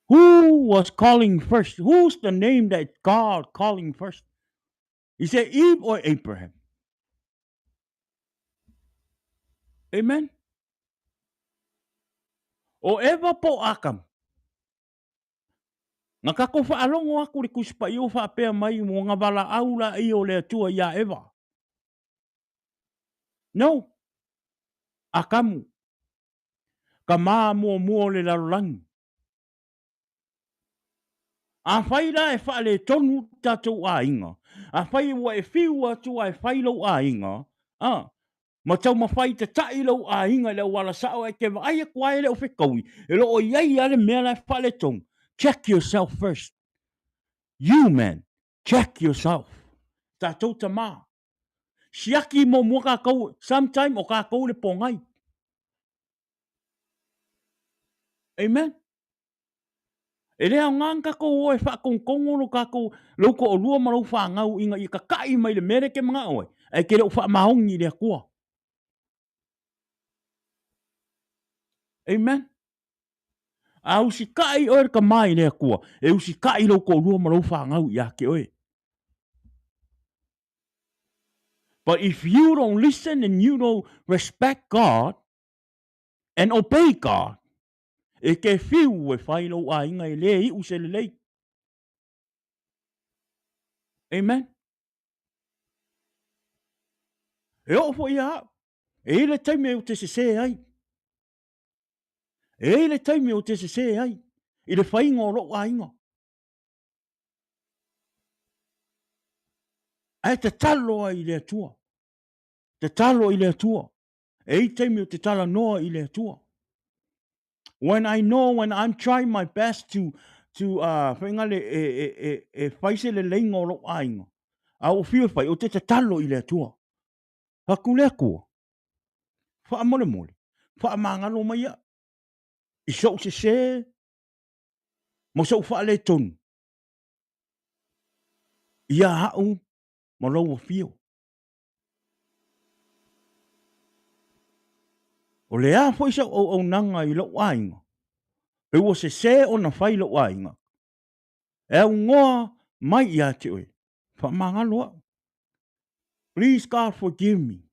Who was calling first? Who's the name that God calling first? He said Eve or Abraham? Amen. O Eva po Akam. Nga kako whaalongo aku le kuspa i o whaapea mai mo nga wala au la i o le atua ia Eva. No. Akamu. Ka mā muamua o le lalolagi. Afai la e faaletonu tatou aiga, afai ua e fiu atu a e fai lou aiga, a, ma taumafai tataʻi lou aiga i le auala sao ae te vaai atu a e le o fetaui, e lo o i ai a le mea la e faaletonu, check yourself first. You man, Check yourself. Tatou tama. Siaki muamua kakou, sometime o kakou le pogai. Amen. E le aoga ona tatou o e faatonutonu lo tatou, lou toalua ma lou fanau ina ia tata'i mai le mea lea e te manao ai, ae e te le o faamaoni i le Atua. Amen. A usita'i oe le tama i le Atua, e usita'i lou toalua ma lou fanau ia te oe. But if you don't listen and you don't respect God and obey God, E te whiu e whai lou aiga e le iu se lelei. Amen. E oo foi ia au. E i le taimi ou te sesē ai. E i le taimi ou te sesē ai i le whainga o lou aiga. Ae tatalo ai i le Atua. Tatalo i le Atua. E i taimi ou te talanoa i le Atua. When I know when I'm trying my best to to uh, whainga le, e, e, e, e whai se leleiga o lou aiga, a ua fiu e whai, o te tatalo i le Atua. Aku le Atua, whaamolemole, whaamangalo mai ia, i sou sesē, mo sou faaletonu, ia au ma lou afio. O le a foi sau auaunaga i lou aiga, pe ua sesē ona fai lou aiga, e aunoa mai ia te oe, faamagalo au. Please God forgive me.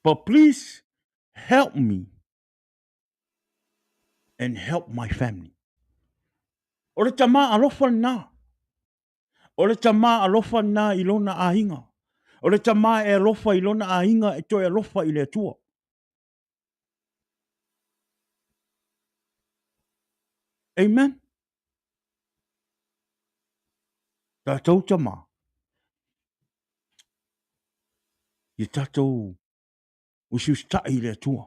But please help me and help my family. O le tama alofa lena. O le tama alofa lena i lona aiga. O le tama e alofa i lona aiga e toe alofa i le Atua. Amen. Tatou tama. Ia tatou usiusita'i i le Atua.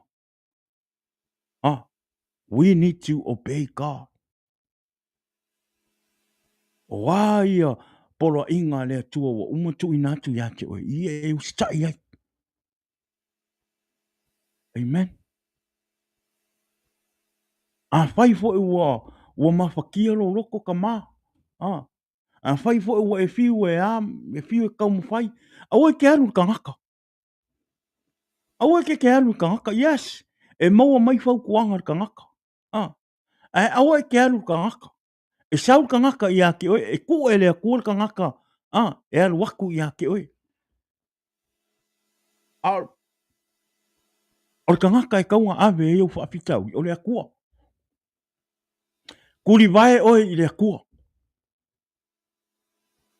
Ah, we need to obey God. O a ia poloaiga a le Atua ua uma tuuina atu ia te oe, ia e usitai ai. Amen. Afai foi ua, ua mafatia lou loto tama, ah, afai foi ua e fiu e a, e fiu e taumafai, aua e te alu i le tagata. Aua e te alu i le tagata, yes, e maua mai fautuaga i le tagata. Ah, ae aua e te alu i le tagata. E sau le tagata ia te oe, e tuu e le Atua le tagata, ah, e alu atu ia te oe. A o le tagata e tatau ona ave ai ou faafitauli, o le Atua. Tulivae oe i le Atua.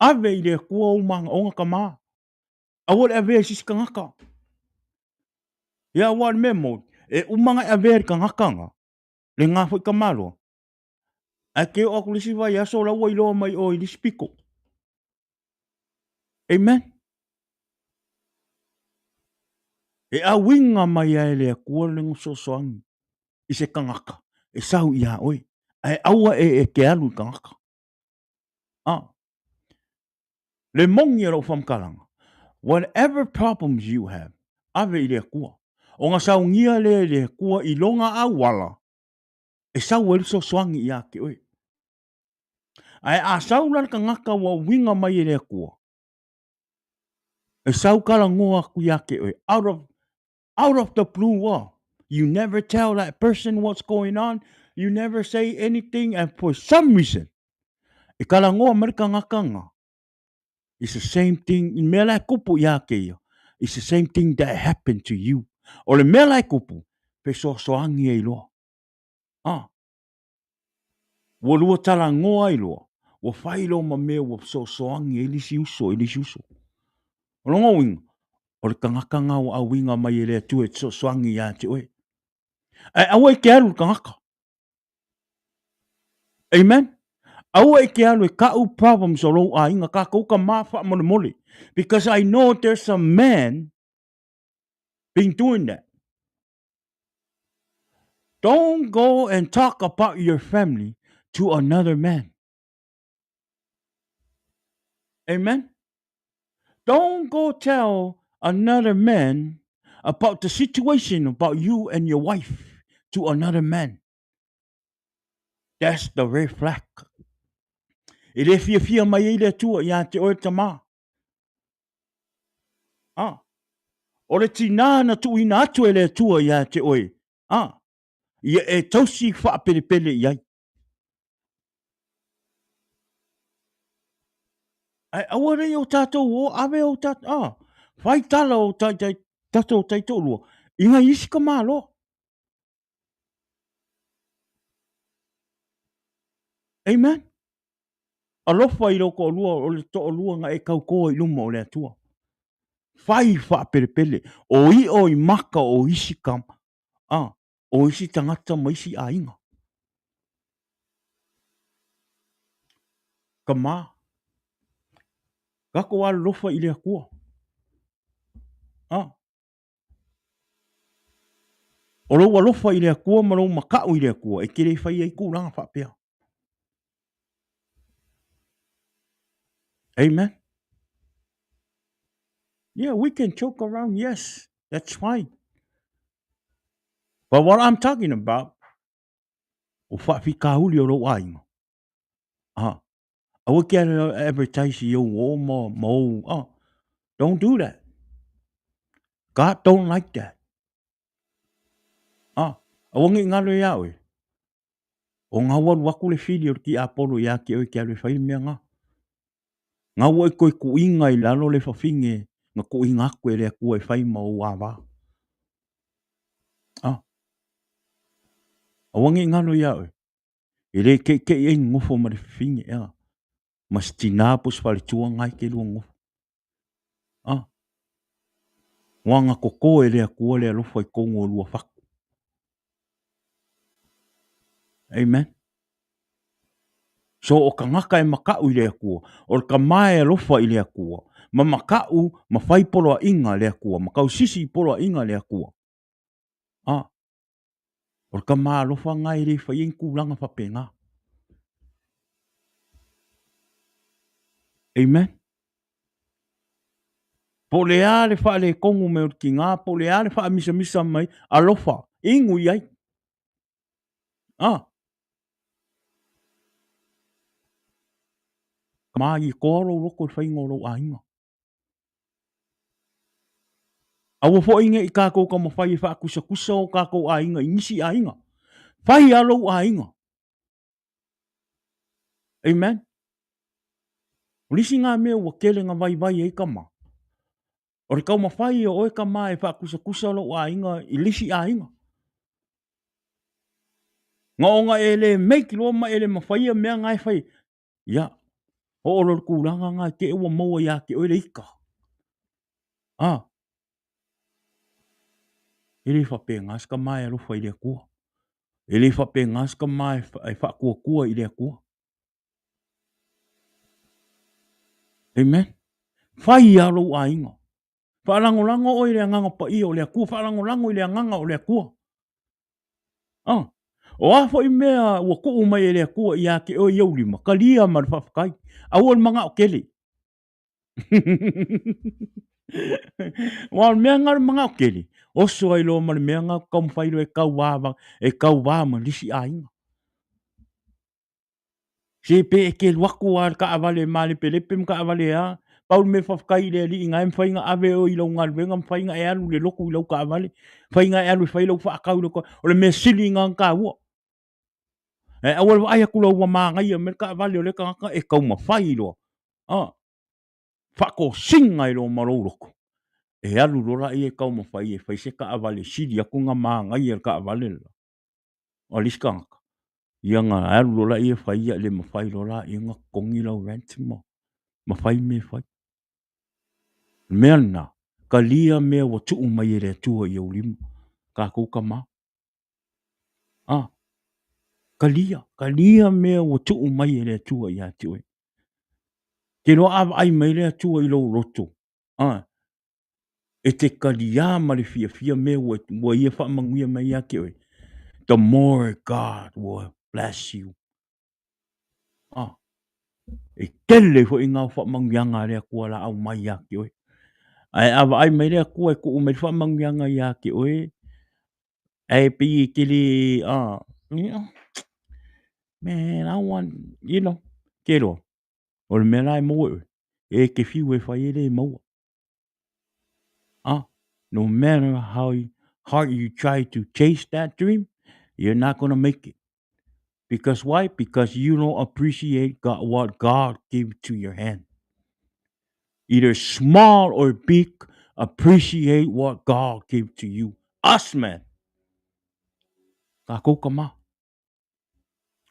Ave i le Atua ou manaoga tama. Aua le avea i se isi tagata. Ia aua o le mea moni, e uma ona e avea i le tagata na, lena foi tamaloa, ae te oo atu i le isi vaiaso o la ua iloa mai oe i le isi pito. Amen. E auiga mai ai e le Atua le fesoasoani i se tagata e sau iā oe, ae aua e te alu i le tagata. Ah. Le moni o lau faamatalaga, whatever problems you have, ave i le Atua. Ona saunia lea e le Atua i lona auala e sau ai le fesoasoani ia te oe. Ae a sau la le tagata ua uiga mai e le Atua, e sau talanoa atu ia te oe, out of, out of the blue, oh. You never tell that person what's going on. You never say anything and for some reason, e talanoa mai le tagata na, it's the same thing, i mea la e tupu ia te ia, it's the same thing that happened to you. O le mea la e tupu, fesoasoani ai loa. Ah. Ua lua talanoa ai loa, ua fai loa ma mea ua fesoasoani ai le isi uso i le isi uso. O lona uiga, o le tagata lena ua auiga mai e le Atua e fesoasoani ia te oe. Ae aua e te alu i le tagata. Amen. Aua e te alu e kau problems o lou aiga, tatou tama faamolemole. Because I know there's some man been doing that. Don't go and talk about your family to another man. Amen. Don't go tell another man about the situation about you and your wife to another man. That's the red flag. E le fiafia mai ai le Atua ia te oe tamā. Ah. O le tinā na tuuina atu e le Atua ia te oe. Ah. Ia e tausi faapelepele i ai. Ae aua nei o tatou o ave o tatou, ah, fai tala o tai, tai, tatou taitoalua i ngai isi tamaloa. Amen. Alofa i lou toalua, o le toalua na e tauto ai i luma o le Atua. Fai faapelepele, o i'o i maka o isi tama, ah, o isi tagata ma isi aiga. Tama, tatou alolofa i le Atua. Ah. O lou alofa i le Atua ma lou makaʻu i le Atua e te le fai ai tulaga faapea. Amen. Yeah, we can joke around, yes, that's fine. But what I'm talking about, o faafitauli o lou aiga. Ah, aua ke advertise i ou o ma, ma ou, ah, don't do that. God don't like that. Ah, aua nei ngalo iā oe. O ngau alu aku le fili o le tiapolo iā te oe ke alu e fai le mea ngā. Ngau e koe kuinga i lalo le fafine na kuinga aku e le Atua e fai ma ou ava. Ah. Aua nei ngalo iā oe. E le keʻikeʻi ai nofo ma le fafine, ea. Ma se tinā po o se faletua ngā i ke lua nofo. Ah. Ua agatōtō e le Atua le alofa i tonu o lua fatu. Amen. So o tagata e makaʻu i le Atua, o le tama e alofa i le Atua, ma makaʻu ma fai poloaiga le Atua, ma tausisi i poloaiga le Atua. Ah. O le tama alofa nga e le fai ai ni tulaga faapena. Amen. Po o le a le faaletonu mai o le tiga, po o le a le faamisamisa mai, alofa, inu i ai. Ah. Ma i toa lou loto i le faiga o lou aiga. Aua foi ne i kākou taumafai e faatusatusa o kākou aiga i nisi aiga. Fai a lou aiga. Amen. O nisi ngā mea ua tele na vaivai ai tama. O le taumafai o oe tama e faatusatusa lou aiga i lisi aiga. Na ona e le make loa ma e le mafaia mea nga e fai. Ia, oo loa i le tulaga lena i te i ua maua ia te oe le ika. A, e le faapena se tama e alofa i le Atua. E le faapena se tama e faatuatua i le Atua. Amen. Fai lava lou aiga. Faalagolago oe i le Agaga Paia o le Atua, faalagolago i le Agaga o le Atua. Ah, o a foi mea ua tuu mai e le Atua ia te oe i ou lima, talia ma le faafetai. Aua le manao tele. Aua o le mea lena o le manao tele, oso ai loa ma le mea lena taumafai loa e tauva, e tauva ma le isi aiga. Se pe e te alu atu lava i le taavale malepelepe ma taavale a, pau le mea faafetai i le Alii na e mafai ona ave oe i lau galuega, mafai ona e alu i le lotu i lau taavale, mafai ona e alu e fai lau faatau i lau taavale. O le mea sili lena ona taua. Ae aua le vaai atu loa ua manaia mai le taavale o lea tagata e taumafai loa, a, faatosina ai loa ma lou loto, e alu loa laia e taumafai e fai se taavale sili atu ona manaia le taavale lela a le isi tagata. Ia na alu loa laia fai ia le mafai loa laia ona totogi lau rent ma ma fai mea e fai. O le mea lena, talia mea ua tuu mai e le Atua i ou lima, tatou tama. Ah, talia, talia mea ua tuu mai e le Atua ia te oe. Te loa a vaai mai le Atua i lou loto, ah, e te taliā ma le fiafia mea ua, ua ia faamanuia mai ia te oe, the more God will bless you. Ah. E tele foi ngā faamanuiaga a le Atua la aumai ia te oe. Ae a vaai mai le Atua e tuu mai le faamanuiaga ia te oe, ae pei e te le, man, I want, you know, te iloa, o le mea la e maua e oe, e te fiu e fai e le maua. No matter how hard you try to chase that dream, you're not gonna make it. Because why? Because you don't appreciate God, what God gave to your hand. Either small or big, appreciate what God gave to you. Us, man. Kākou ka mā.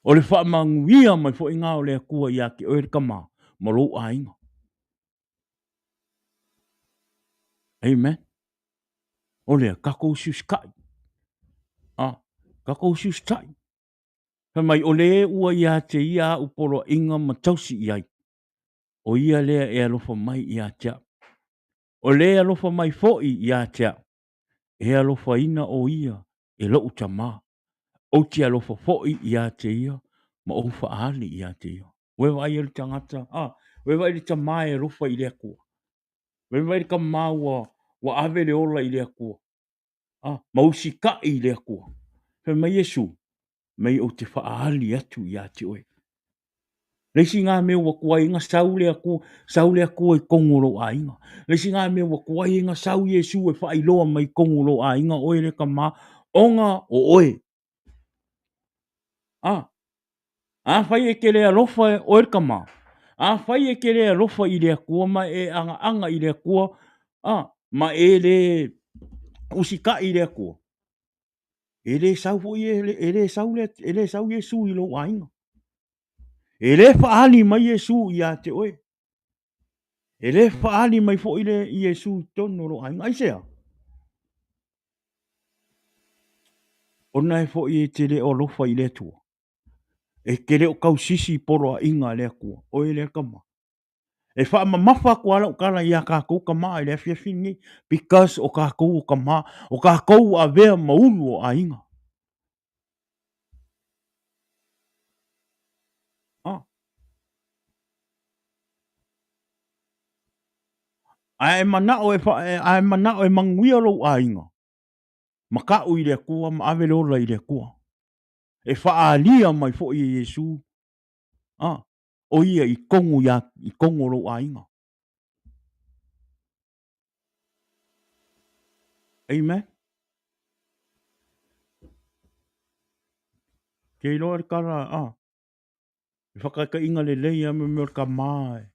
O le faamanuia mai foi ngā o le Atua ia te oe le kama ma lou aiga. Amen. O lea, kākou usiusitai. Ah, kākou usiusitai. Fai mai, o le ua ia te ia au poloaiga ma tausi i ai. O ia lea e alofa mai ia te au. O le alofa mai foi ia te au. E alofaina o ia e loʻu tamā. Ou te alofa foi ia te ia ma ou faaali ia te ia. Ua e vaai ai le tagata, a, ua e vaai le tamā e alofa i le Atua. Ua e vaai le tamā ua, ua ave le ola i le Atua, a, ma usitaʻi i le Atua. Fai mai Iesu, mei ou te faaali atu ia te oe. Le isi ngā mea ua tuai na sau le Atua, sau le Atua i tonu o lou aiga. Le isi ngā mea ua tuai na sau Iesu e faailoa mai i tonu o lou aiga, oe le tamā, ona o oe. A, afai e te le alofa oe le tamā, afai e te le alofa i le Atua ma e agaaga i le Atua, a, ma e le usitaʻi i le Atua, E le sau foi e le sau le e le sau Iesu i lou aiga. E le faaali mai Iesu ia te oe. E le faaali mai foi le Iesu i totonu o lou aiga. Aisea? Ona e foi e te le o alofa i le Atua. E te le o tausisi i poloaiga a le Atua. Oe lea tama. E faamamafa atu lava lau tala ia tatou tama i le afiafi lenei, because o tatou o tama, o tatou ua avea ma ulu o aiga. Ah. Ae e manao e, fa, ae manao e manuia lou aiga, makaʻu i le Atua ma ave le ola i le Atua. E faaalia mai foi e Iesu ah, o ia i tonu ia i tonu o lou aiga. Amen. Ke iloa le tala, ah, e whakaikainga le lei a me mea o le ka mā e.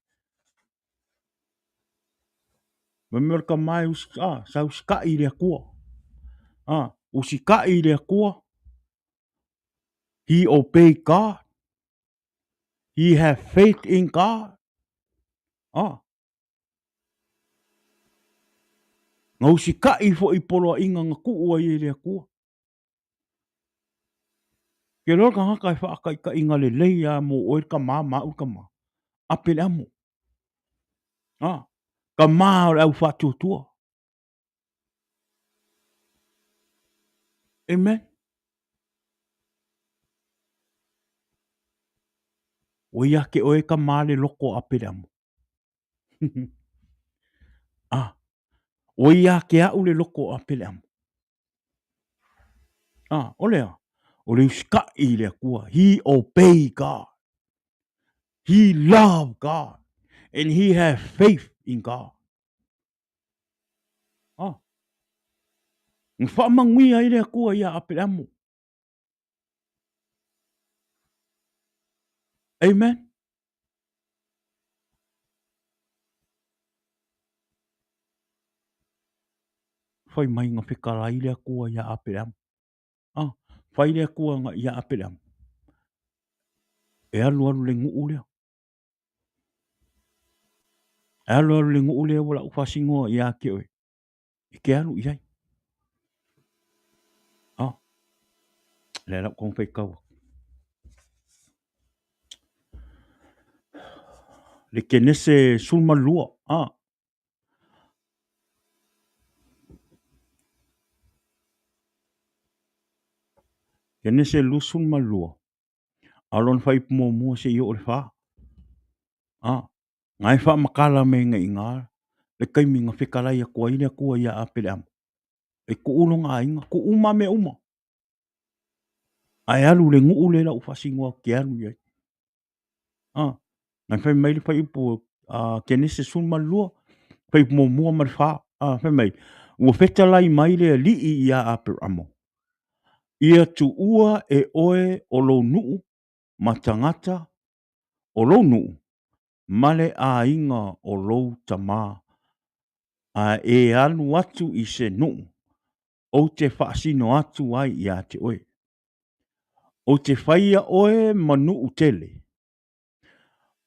Me mea o le ka mā e usi, ah, sa usitaʻi i le Atua. Ah, usitaʻi i le Atua. He obeyed God. He have faith in God. Ah. Na usitaʻi foi i poloaiga na tuu ai e le Atua. Ke loa le tagata e faataitaiga lelei lava mo oe le tama ma au le tama. Ape le amo. Ah. Tama o le au faatuatua. Amen. Ua ia te oe tama le loko a Apereamo. ah, ua ia te au le loko a Apereamo. Ah, o lea, o le usitaʻi i le Atua. He obey God. He love God. And he have faith in God. Ah. Na faamanuia ai le Atua iā Aperamo. Amen. Fai mai na fekalai le Atua iā Aperamo. Ah, fai le Atua iā Aperamo. E alu alu le nuu lea. E alu alu le nuu lea ua lau faasinoa ia te oe, e te alu i ai. Ah, lea lau taumafai tau atu. Le Kenese 12, ah. Kenese 22, a o lona fuaiupu muamua seia oo i le 4. A, na e faamatala mai ai i ina le taimi na fetalai atu ai le Atua ia Apeleamo, e tuu lona aiga, tuu uma mea uma, ae alu i le nuu lea o le a ou faasinoina atu e te alu i ai. A, na fai mai le fuaiupu Kenese 12, fuaiupu 1 ma le 4, a, fai mai, ua fetalai mai le Alii ia Aperamo, ia tuua e oe o lou nuu ma tagata o lou nuu ma le aiga o lou tama, a e alu atu i se nuu ou te faasino atu ai ia te oe. Ou te faia oe ma nuu tele,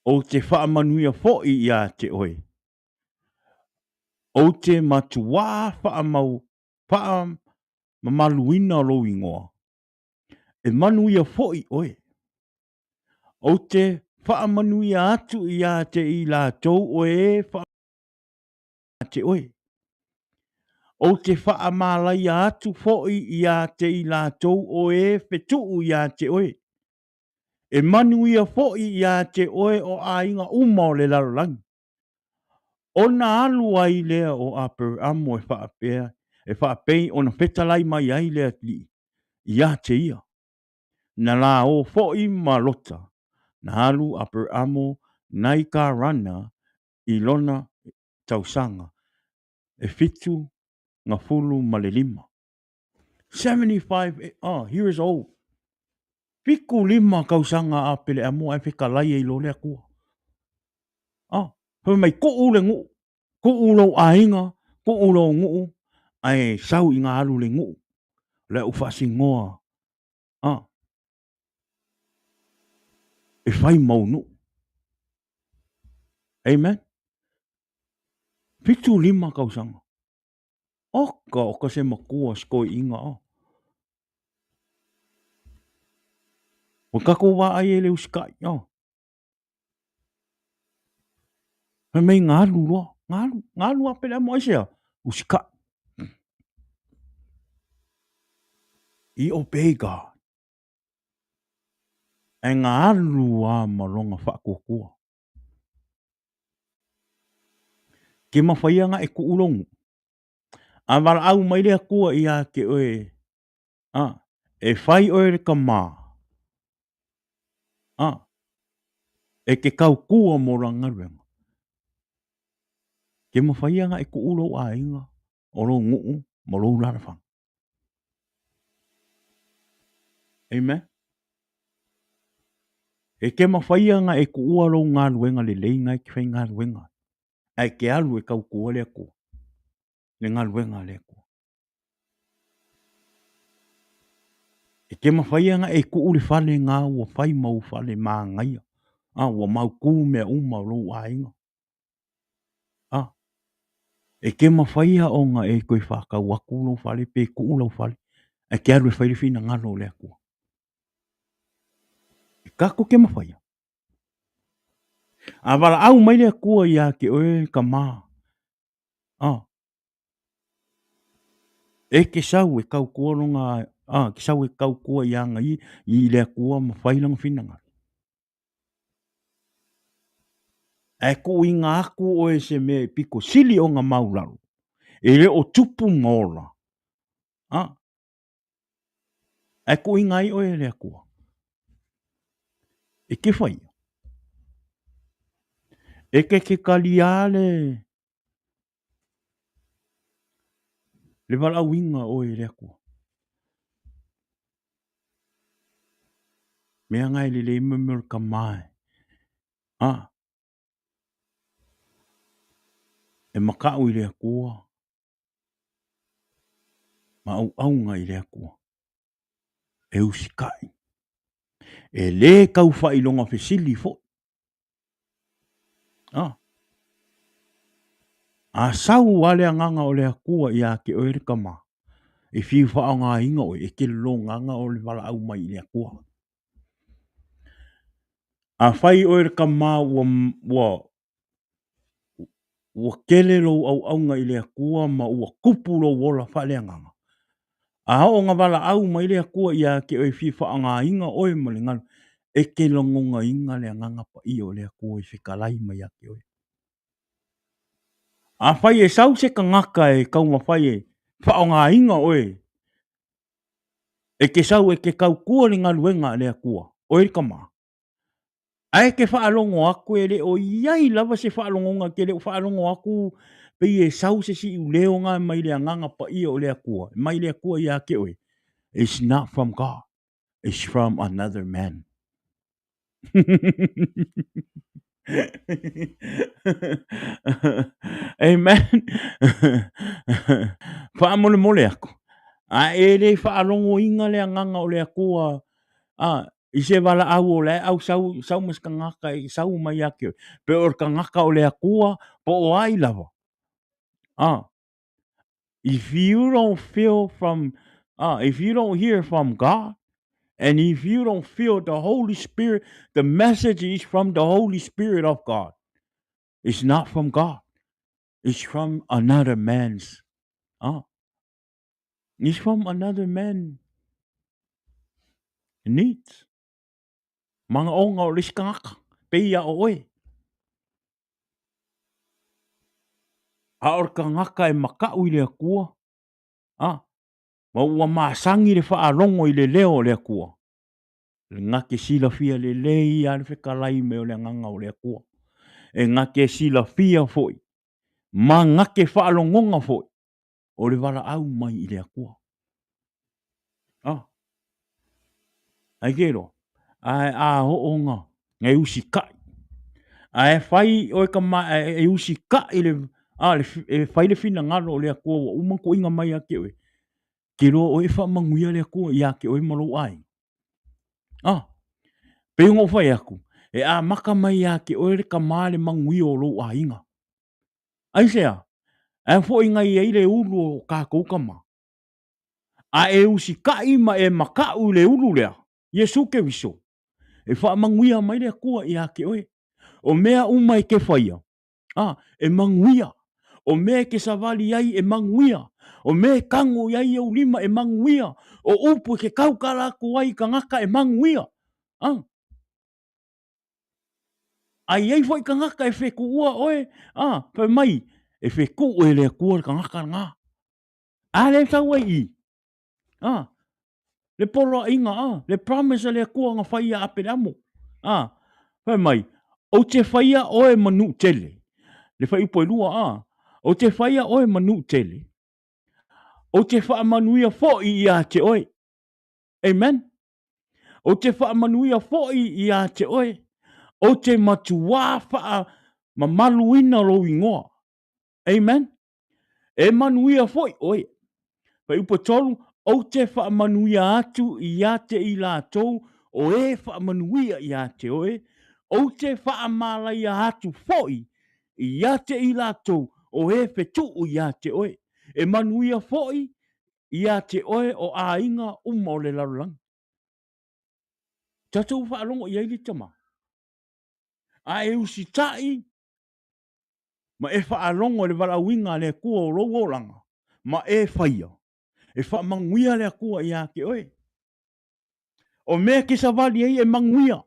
ou te faamanuia foi ia te oe. Ou te matuā faamamaluina lou igoa, e manuia foi oe. Ou te faamanuia atu ia te i latou o e ia te oe. Ou te faamalaia atu foi ia te i latou o e fetuu ia te oe. E manuia foi ia te oe o aiga uma o le lalolagi. Ona alu ai lea o Aperamo e faapea, e faapei ona fetalai mai ai le Alii ia te ia. Na la o foi ma Lota, na alu Aperamo nai Karana i lona tausaga e 75. 75 years old. 75 tausaga a Apeleamo ae fetalai ai loa le Atua. Fai mai, tuu le nuu, tuu lou aiga, tuu lou nuu, ae sau ina alu i le nuu o le a ou faasinoa e fai ma ou nuu. Amen. 75 tausaga. Oka, oka se matua se toeaina. Ua tatou vaai ai i le usitai. Fai mai na alu loa, na alu, na alu a Peleamo aisea? Usitai. He obey God. Ae na alu lava ma lona faatuatua. Ke mafai ona e tuu lou nuu. A valaau mai le Atua ia te oe, a, e fai oe le tama, a, e te tautua mo lana galuega. Ke mafai ona e tuu lou aiga, o lou nuu ma lou lalafaga. Amen. E ke mafai ona e tuua lou galuega lelei na e te faigaluega ai, ae e te alu e tautua le Atua, le galuega a le Atua. E ke mafai ona e tuu le fale na ua fai ma ou fale manaia, a ua mautu mea uma o lou aiga. A, e ke mafai ona e toe faatau atu lou fale pe tuu lau fale, ae te alu e fai le finagalo o le Atua. E tatou te mafaia. A valaau mai le Atua ia te oe tama, a, e te sau e tautua lona, a, te sau e tautua ia na ia i le Atua ma fai lona finagalo. Ae tuuina atu oe se mea e pito sili ona maulalo, e le o tupu ma ola, a, ae tuuina ai oe e le Atua. E te faia. E te te taliā le le valaauina oe e le Atua. Mea na e lelei ai mea o le tama e. A, e makaʻu i le Atua ma auauna i le Atua. E usitai. E lē tau faailoga fesili foi. A, a sau lava le agaga o le Atua ia te oe le tama, e fiu faaaogaina oe, e te logaga o le valaau mai i le Atua. A fai oe le tama ua, ua, ua tele lou auauna i le Atua ma ua tupu lou ola faaleagaga, a oo ina valaau mai le Atua ia te oe e fia faaaogaina oe ma le galu. E te lagonaina le Agaga Paia o le Atua e fetalai mai ia te oe. Afai e sau se tagata e taumafai e faaaogaina oe, e te sau e te tautua i le galuega a le Atua, oe le tama, ae e te faalogo atu e le o i ai lava se faalogoga, e te le o faalogo atu pei e sau se siuleo na mai le Agaga Paia o le Atua, mai le Atua ia te oe, it's not from God. It's from another man. Amen. Faamolemole aku. A e le faalogoina le agaga o le Atua a, i se valaau o la e au sau, sau ma se tagata e sau mai ia te oe. Pe o le tagata o le Atua, po o ai lava. A, if you don't feel from, if you don't hear from God, and if you don't feel the Holy Spirit, the message is from the Holy Spirit of God. It's not from God. It's from another man's. It's from another man needs. Manaʻoga o le isi tagata, pei a o oe. A o le tagata e makaʻu i le Atua, a, ma ua masani le faalogo i le leo o le Atua, na te silafia lelei lava le fetalai mai o le Agaga o le Atua. E na te silafia foi, ma na te faalogona foi, o le valaau mai i le Atua. A, ai ke iloa, ae a oo na, e usitai. Ae fai oe ka ma, e usitai le, a, le, e fai le finagalo o le Atua ua uma ona tuuina mai ia te oe, ke iloa oe e faamanuia le Atua ia te oe ma lou aiga. A, pei ona ou fai atu, e amata mai ia te oe le tama le manuia o lou aiga. Aisea? Ae foi na i ai le ulu o tatou tama. A e usitai ma e makaʻu i le ulu lea, Iesu Keriso, e faamanuia mai le Atua ia te oe. O mea uma e te faia, a, e manuia. O mea e te savali ai, e manuia. O mea e tago i ai ou lima, e manuia. O upu e te tautala atu ai i tagata, e manuia. A. A i ai foi tagata e fetuua oe, a, fai mai, e fetuu e le Atua le tagata lena. A lea e sau ai i i, a, le poloaiga, a, le promise a le Atua na fai ia Apeleamo, a, fai mai, ou te faia oe ma nuu tele, le fuaiupu e 2, a, ou te faia oe ma nuu tele, ou te faamanuia foi ia te oe. Amen. Ou te faamanuia foi ia te oe, ou te matuā faamamaluina lou igoa. Amen. E manuia foi oe. Fuaiupu e 3, ou te faamanuia atu ia te i latou o e faamanuia ia te oe, ou te faamalaia atu foi ia te i latou o e fetuu ia te oe. E manuia foi ia te oe o aiga uma o le lalolagi. Tatou faalogo i ai le tama. A e usitai ma e faalogo i le valaauina a le Atua o lou olaga, ma e faia, e faamanuia le Atua ia te oe. O mea e te savali ai e manuia.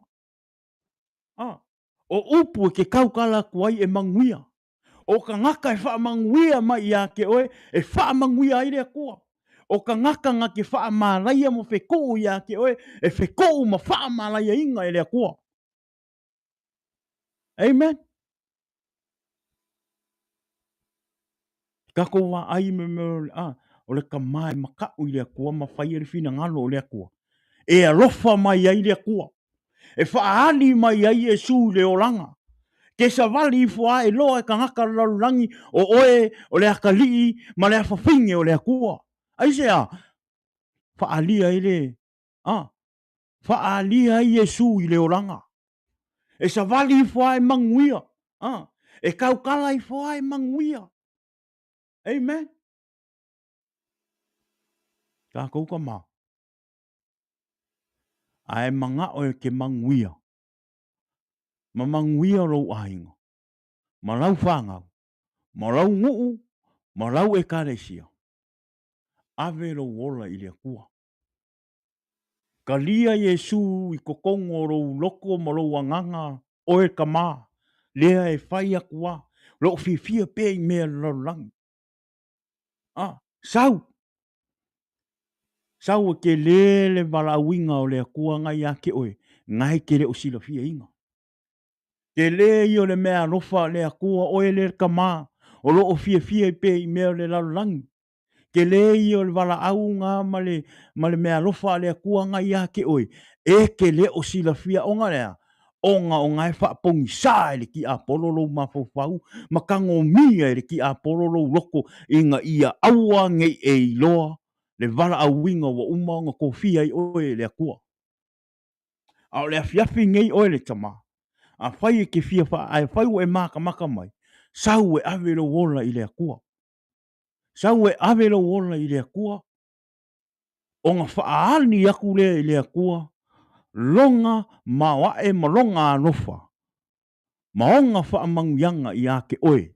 A, o upu e te tautala atu ai e manuia. O tagata e faamanuia mai ia te oe, e faamanuia ai le Atua. O tagata na te faamalaia ma fetuu ia te oe, e fetuu ma faamalaiaina e le Atua. Amen. Tatou vaai me mea a, o le tama e makaʻu i le Atua ma faia le finagalo o le Atua. E alofa mai ai le Atua. E faaali mai ai Iesu i le olaga. Ke savali ifo a e loa e tagata le lalolagi o oe o le atalii ma le afafine o le Atua. Aisea? Faaalia ai le, a, faaalia ai Iesu i le olaga. E savali ifo a e manuia. A, e tautala ifo a e manuia. Amen. Tatou tama. Ae manao e ke manuia, ma manuia lou aiga, ma lau fanau, ma lau nuu, ma lau ekalesia. Ave lou ola i le Atua. Kalia Iesu i totonu o lou loto ma lou agaga, oe tama, lea e fai atu a, loo fiafia pea i mea o le lalolagi. A, sau! Sau e tele le valaauina o le Atua na ia te oe, na e te le o silafiaina. Tele ia o le mea alofa a le Atua, oe lea le tama, o lo o fiafia pea i mea o le lalolagi. Tele ia o le valaau na ma le, ma le mea alofa a le Atua na ia te oe, e te le o silafia ona le a? Ona o na e faapogisa e le tiapolo lou mafaufau ma tagomia e le tiapolo lou loto ina ia aua ne i e iloa le valaauina ua uma ona tofia ai oe e le Atua. A o le afiafi nei oe le tama, afai e te fia faa, afai ua e matamata mai, sau e ave lou ola i le Atua. Sau e ave lou ola i le Atua, ona faaali atu lea i le Atua lona maoae ma lona alofa ma ona faamanuiaga ia te oe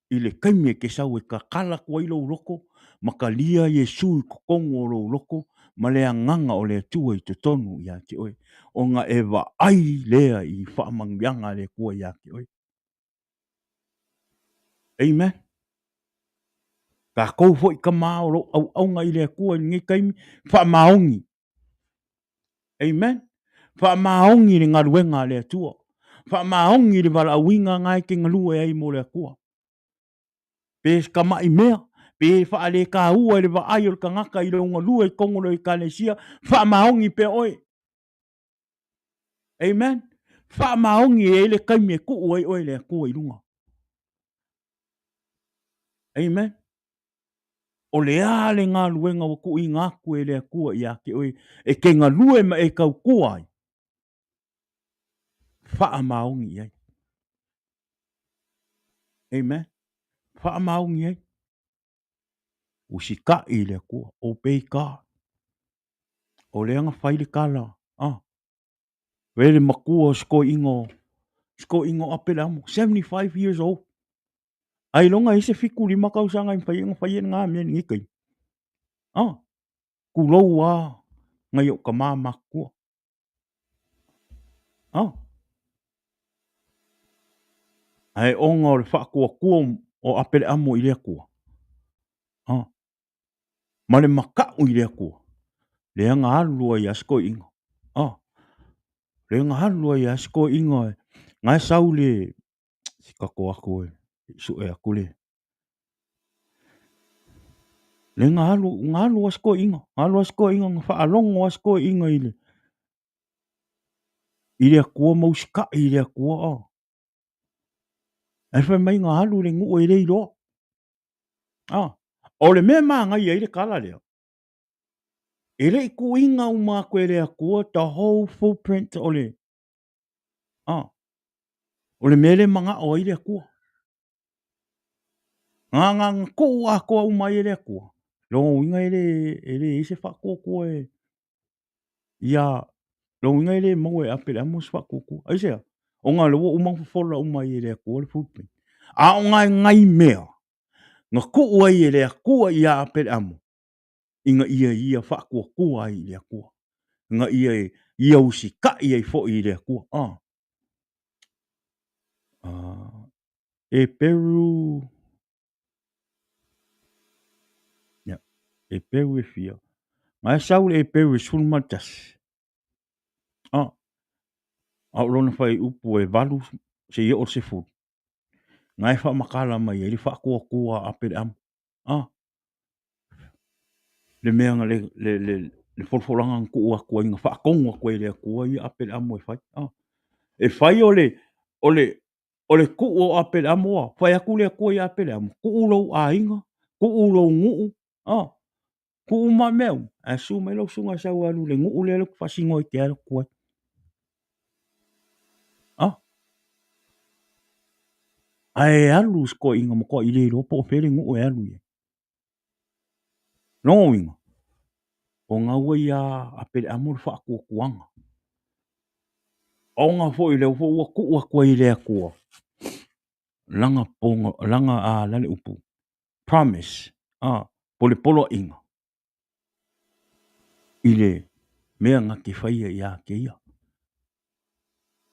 i le taimi e te sau e tatala atu ai lou loto ma talia Iesu i totonu o lou loto ma le Agaga o le Atua i totonu ia te oe, ona e vaai lea i faamanuiaga a le Atua ia te oe. Amen. Tatou foi tama o lo o auauna i le Atua i lenei taimi, faamaoni. Amen. Faamaoni le galuega a le Atua. Faamaoni le valaauina na e te galue ai mo le Atua. Pe tama'i mea, pe faaletaua i le vaai o le tagata i lou galue i totonu o le Ekalesia, faamaoni pea oe. Amen. Faamaoni e i ai le taimi e tuu ai oe e le Atua i luga. Amen. O le a le galuega ua tuuina atu e le Atua ia te oe e te galue ma e tautua ai? Faamaoni i ai. Amen. Faamaoni i ai. Usitai i le Atua. Obey God. O lea na fai le tala, ah, Ve le matua o se toeaina o, se toeaina o Apeleamo, 75 years old. Ailoga e i ai se 75 tausaga e mafai ai ona fai lena mea i lenei taimi. Ah, tulou lava nai ou tama matutua. Ah. Ae ona o le faatuatua o Apeleamo i le Atua. Ah. Ma le makaʻu i le Atua, lea na alu ai lava si toeaina. Ah. Lea na alu ai lava si toeaina, na e sau le, si tato atu e sue atu le, lea na alu, na alu lava si toeaina, na alu lava si toeaina, na faalogo lava si toeaina i le, i le Atua ma usitai i le Atua. Ah. Ae fai mai na alu i le nuu e le iloa. Ah. O le mea e manaia ai le tala lea, e le i tuuina uma atu e le Atua the whole footprint o le, ah, o le mea lea e manao ai le Atua. Na, na, na tuu atoa uma ai e le Atua. Lona uiga e le, e le i ai se faatuatua e, ia, lona uiga e le maua e Apeleamo se faatuatua. Aisea? Ona o lea ua uma ona fofola uma ai e le Atua le footprint. A o nai, nai mea na tuu ai e le Atua ia Apeleamo, ina ia ia faatuatua ai i le Atua, ina ia ia usitai ai foi i le Atua. Ah. Ah. Eperu, ia, Eperu e fia. Na e sau le Eperu e 11. Ah. A o lona fuaiupu e 8 seia oo i le 10. Na e faamatala mai ai le faatuatua a Apeleamo. Ah. Le mea na le, le, le, le folafolaga na tuu atu ai, na faatonu atu ai e le Atua ia Apeleamo e fai. Ah. E fai o le, o le, o le tuu o Apeleamo a, fai atu le Atua ia Apeleamo, tuu lou aiga, tuu lou nuu, ah, tuu uma mea uma, ae susu mai lau susuga e sau e alu i le nuu lea ou te faasino ai e te alu atu ai. Ah. Ae alu si toeaina matuai le iloa po o fea le nuu e alu i ai. Lona uiga, o gau ai ia Apeleamo le faatuatuaga. Ona foi lea foi ua tuu atu ai e le Atua lana poga, lana a la le upu, promise, a, po o le poloaiga i le. mea na te faia ia te ia.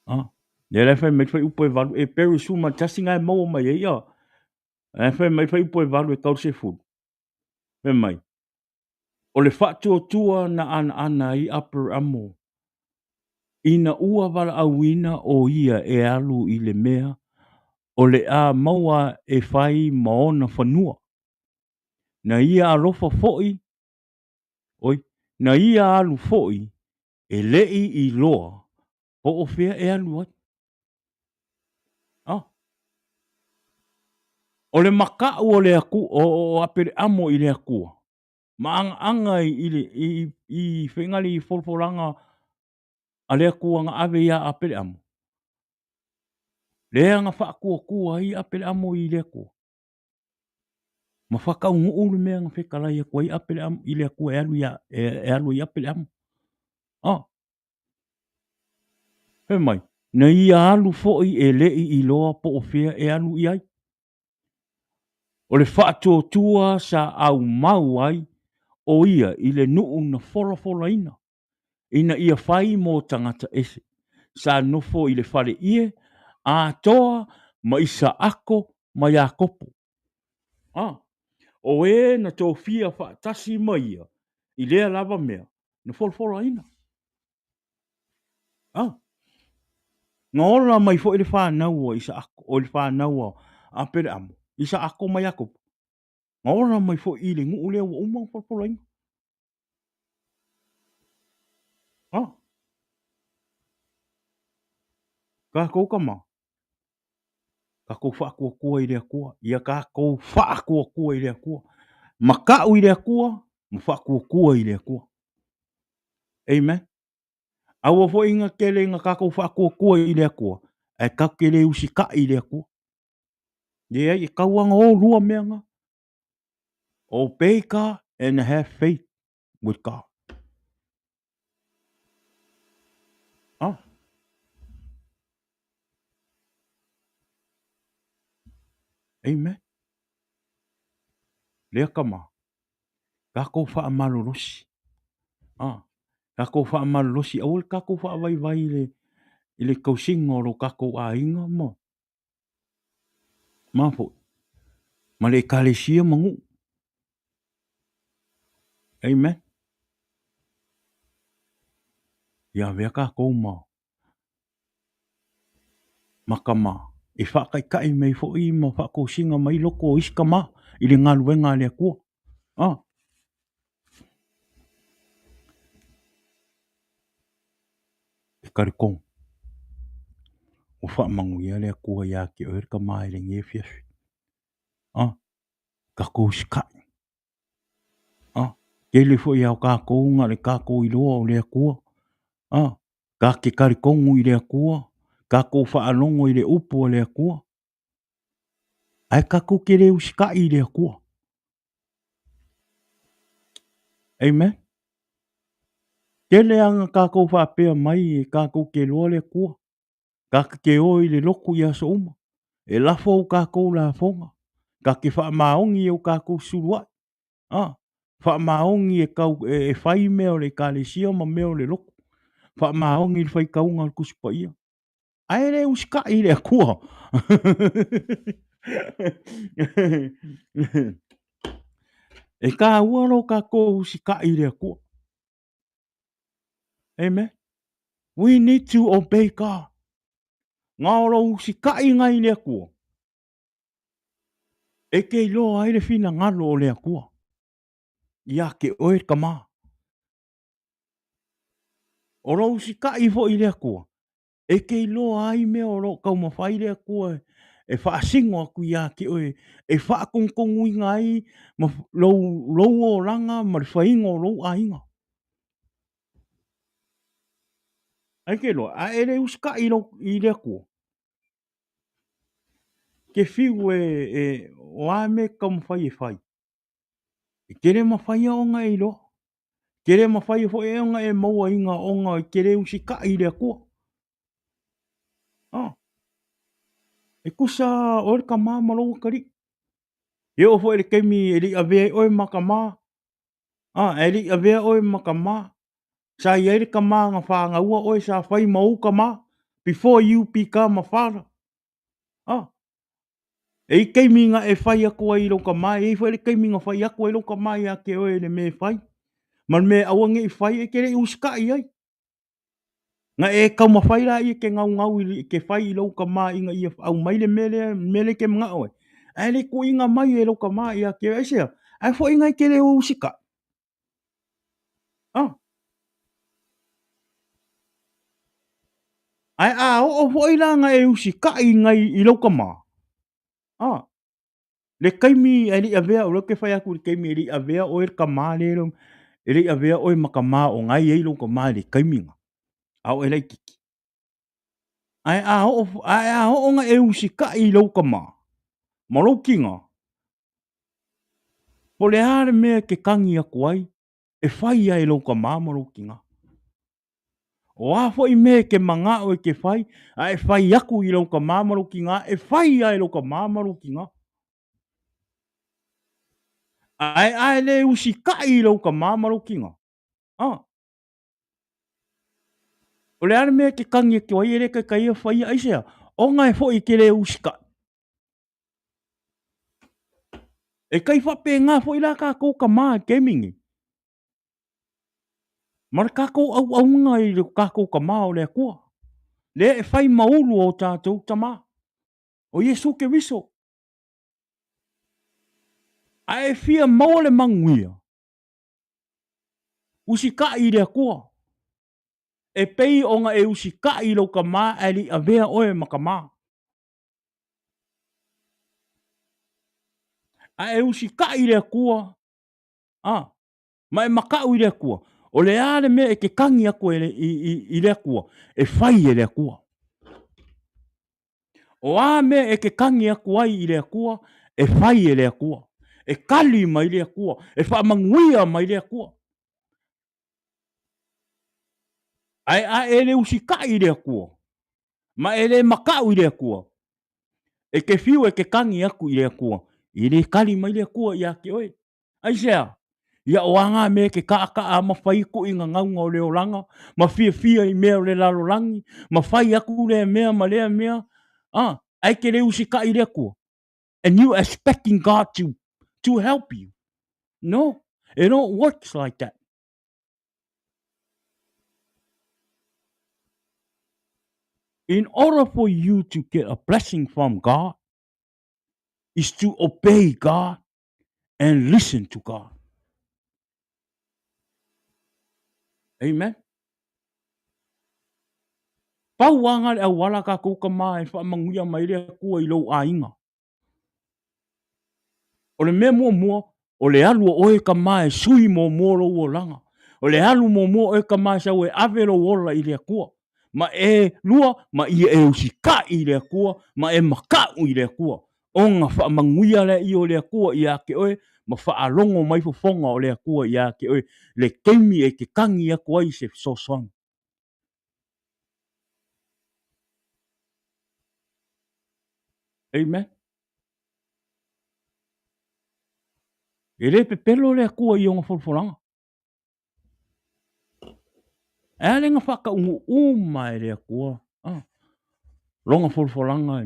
Ah, lea la e fai mai le fuaiupu e 8, e Eperi 11 na e maua mai ai, ah. E fai mai le fuaiupu e 8 e tau le 10. Fai mai, o le faatuatua na anaana ai Aperamo ina ua valaauina o ia e alu i le mea o le a maua e fai ma ona fanua. Na ia alofa foi, oi, na ia alu foi e le i iloa po o fea e alu ai. Ah. O le makaʻu o le aku, o Apeleamo i le Akua, ma agaaga i, i, i, i, i, i folafolaga a le Akua na ave iā Apeleamo, lea na faatuatua ai Apeleamo i le Akua, ma faataunuu le mea na fetalai atu ai Apeleamo i le Akua e alu ia e alu ai Apeleamo. Ah. Fai mai, na ia alu foi e le i iloa po o fea e alu i ai. O le faatuatua sa aumau ai o ia i le nuu na folafolaina, ina ia fai mo tagata ese. Sa nofo i le fale ie atoa ma Isaako ma Iakopo. Ah, o e na tofia faatasi ma ia i lea lava mea na folafolaina. Ah, na ola mai foi le fanau a Isaako, o le fanau a Apeleamo, Isaako ma Iakopo. Na ola mai foi i le nuu lea ua uma ona folafolaina. Ah. Kākou kama, kākou faatuatua i le Akua, ia kākou faatuatua i le Akua. Makaʻu i le Akua, ma faatuatua i le Akua. Amen. Aua foi na tele na kākou faatuatua i le Akua, ae tatou te le usitaʻi i le Akua. Leai, e tau ana o lua mea na. Obey God and have faith with God. Ah. Amen. Lea kama, kākou whaamalolosi. Ah, kākou whaamalolosi, aua le kākou whaavaivai i le, i le tausiga o lo kākou aiga ma Ma foi, ma le Ekalesia ma nuu. Amen. Ia avea kākou ma ma kama e whaakaikai mai foi ma whaakosina mai loko o isi kama i le galuega a le Akua. Ah. E kalikong. Ua faamanuia le Akua iā te oe le kama i lenei afiafi. Ah, kākou usikai. Ah, tele foi a o kākou na le kākou iloa o le Akua. Ah, ka te kalikongu i le Akua, kākou faalogo i le upu a le Akua. Ae kākou te le usikai i le Akua. Amen. Tele ana kākou faapea mai e kākou te loa le Akua. Ka te o i le loku i aso uma. E lafo au kākou lafoga. Ka te faamaoni au kākou suluai. Ah, faamaoni e kau e, e whai mea o le ekalesia ma mea o le loku. Faamaoni i le whaikauga o le Tusi Paia. Ae le usikaʻi i le Akua. E kāua lo kākou usikaʻi i le Akua. Amen. We need to obey God. Ngā o lo usikaʻi ngai i le Akua. E ke iloa ai le finagalo o le Akua. Ia ke oe ka mā. O lou usikaʻi foi i le Akua, e te iloa ai mea o lo o taumafai le Akua e faasino atu iā te oe, e faakonukonuina ai ma lou, lou olaga ma le faiga o lou aiga. Ai ke iloa, a e le usikaʻi i, lou, i le Akua. Ke fiu e, e, o a mea e taumafai e fai. E tele mawhai a ona e iloa. Tele mawhai foi e ona e maua i ngā onga i te reo usikaʻi i le Akua. Ah. E kusa oe le kamā ma lou atalii. E oo foi i le taimi e le i avea ai oe ma kamā. Ah, e le i avea oe ma kamā. Sa i ai le tama na fanauina oe sa fai ma ou tama before you become a father. Ah. E i ai taimi na e fai atu ai i lou tama, e i ai foi le taimi na fai atu ai lou tama ia te oe i le mea e fai, ma le mea e aua ne i fai, e te le i usitai i ai. Na e taumafai laia e te naunau e te fai i lou tama ina ia aumai le mea lea, le mea lea e te manao ai, ae le tuuina mai e lou tama ia te oe. Aisea? Ae foi na e te le o usitai. Ah. Ae a oo foi la na e usitai nai i lou tama, ah, le taimi ae le i avea, o lea ou te fai atu i le taimi e le i avea oe le tama lea, e le i avea oe ma tama o na e i ai lou tama i le taimi na, a o e laitiiti. Ae a oo, ae a oo na e usitai i lou tama ma lou tina, po o le a le mea e te tagi atu ai, e fai lava e lou tama ma lou tina. O a foi mea e te manao e te fai, a e fai atu i lou tama ma lou tina, e fai lava e lou tama ma lou tina. Ae a e le usitai i lou tama ma lou tina, a, o le a le mea e te tagi atu ai e le taitai e faia, aisea? Ona e foi e te le usitai. E tai faapena foi la tatou tama i le taimi nei. Ma le tatou auauna i le tatou tama o le Atua. Lea e fai ma ulu o tatou tama. O Iesu Keriso. A e fia maua le manuia, usitai i le Atua. E pei ona e usitai i lou tama ae le i avea oe ma tama. A e usitai i le Atua, a, ma e matau i le Atua, o le a le mea e te tagi atu e, i, i, i le Atua, e fai e le Atua. O a mea e te tagi atu ai i le Atua, e fai e le Atua. E kali mai le Atua, e faamanuia mai le Atua. Ae a e le usitai i le Atua, ma e le matau i le Atua, e te fiu e te tagi atu i le Atua, e le kali mai le Atua ia te oe. Aisea? Ia o a ngā mea e te kaʻakaʻa ma fai tuʻiga gauga o le olaga, ma fiafia i mea o le lalolagi, ma fai aku lea mea ma lea mea, a, ae te le usitai i le Atua. And you expecting God to help you. No, it don't works like that. In order for you to get a blessing from God, is to obey God and listen to God. Amen. Pau anga le auala tatou tama e faamanuia mai le Atua i lou aiga. O le mea muamua, o le alu o oe tama e sui muamua lou olaga. O le alu muamua oe tama e sau e ave lou ola i le Atua. Ma e lua, ma ia e usitai i le Atua, ma e makaʻu i le Atua. Ona faamanuia lea o le Atua ia te oe, ma faalogo mai fofoga o le Atua ia te oe, le taimi e te tagi atu ai i se fesoasoani. Amen. E le pepelo le Atua i ona folafolaga. E a le na faataunuu uma e le Atua ah, lona folafolaga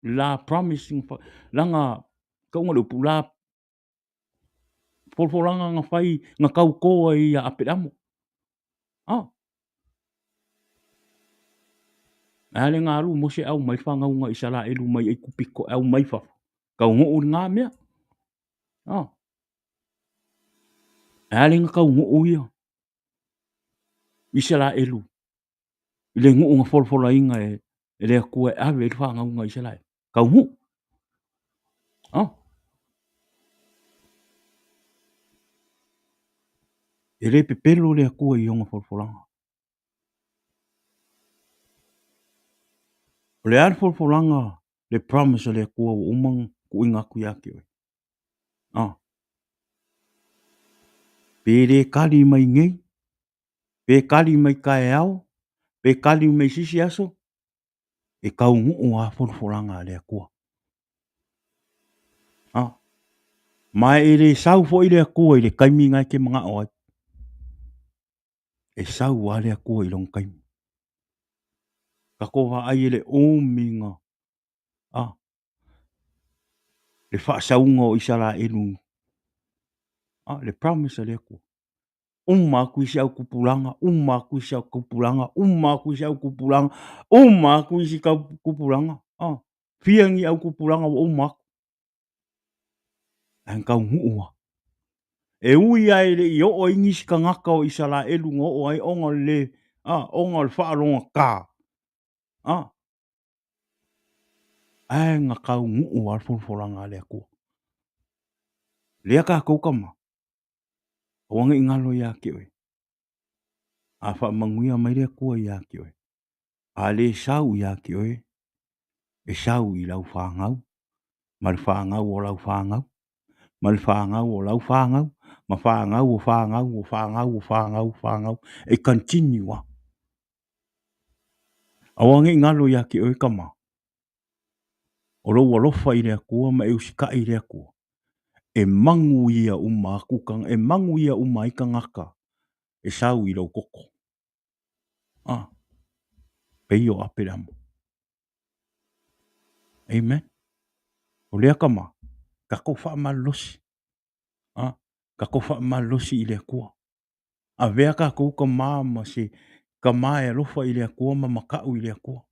la promise lana tauga le upu la folafolaga na fai na tautō ai ia Aperamo. Ah. E a le na alu Mose au mai whangau Isaraelu mai Aikupito au mai fafo. Taunuu i ngā mea. Ah. E a le na taunuu ia Isaraelu i le nuu na folafolaina e e le Atua e ave ai le whangaunga i Isaraelu. Taunuu. Ah. E le pepelo le Atua i ona folafolaga. O le a le folafolaga le promise a le Atua ua uma ona tuuina atu ia te oe. Ah. Pe le kali mai nei, pe kali mai taeao, pe kali mai se isi aso, e taunuu a folafolaga a le Atua. Ah. Ma e le sau foi le Atua i le taimi na e te manao ai. E sau lava le Atua i lona taimi. Tatou vaai e le umi na a le faasauga o Isaraelu, a le promise a le Atua. Uma atu isi autupulaga, uma atu isi autupulaga, uma atu isi autupulaga, uma atu isi tupulaga, a fia ni autupulaga ua uma atu. Ae na taunuu lava. E ui lava e le i oo ai nisi tagata o Isaraelu na oo ai ona o le le, a, ona o le faalogogata, a, ae na taunuu lava le folafolaga a le Atua. Lea tatou tama, aua ne i galo ia te oe, a faamanuia mai le Atua ia te oe, a le sau ia te oe, e sau i lau fanau, ma le fanau o lau fanau, ma le fanau o lau fanau, ma fanau o fanau o fanau o fanau o fanau, e continue lava. Aua ne i galo ia te oe tama, o lou alofa i le Atua ma e usitai i le Atua, e manuia uma atu, e manuia uma ai tagata e sau i lou toto. Ah, pei o Aperamo. Amen. O lea tama, tatou faamalolosi. Ah, tatou faamalolosi i le Atua. Avea tatou tama ma se tama e alofa i le Atua ma matau i le Atua.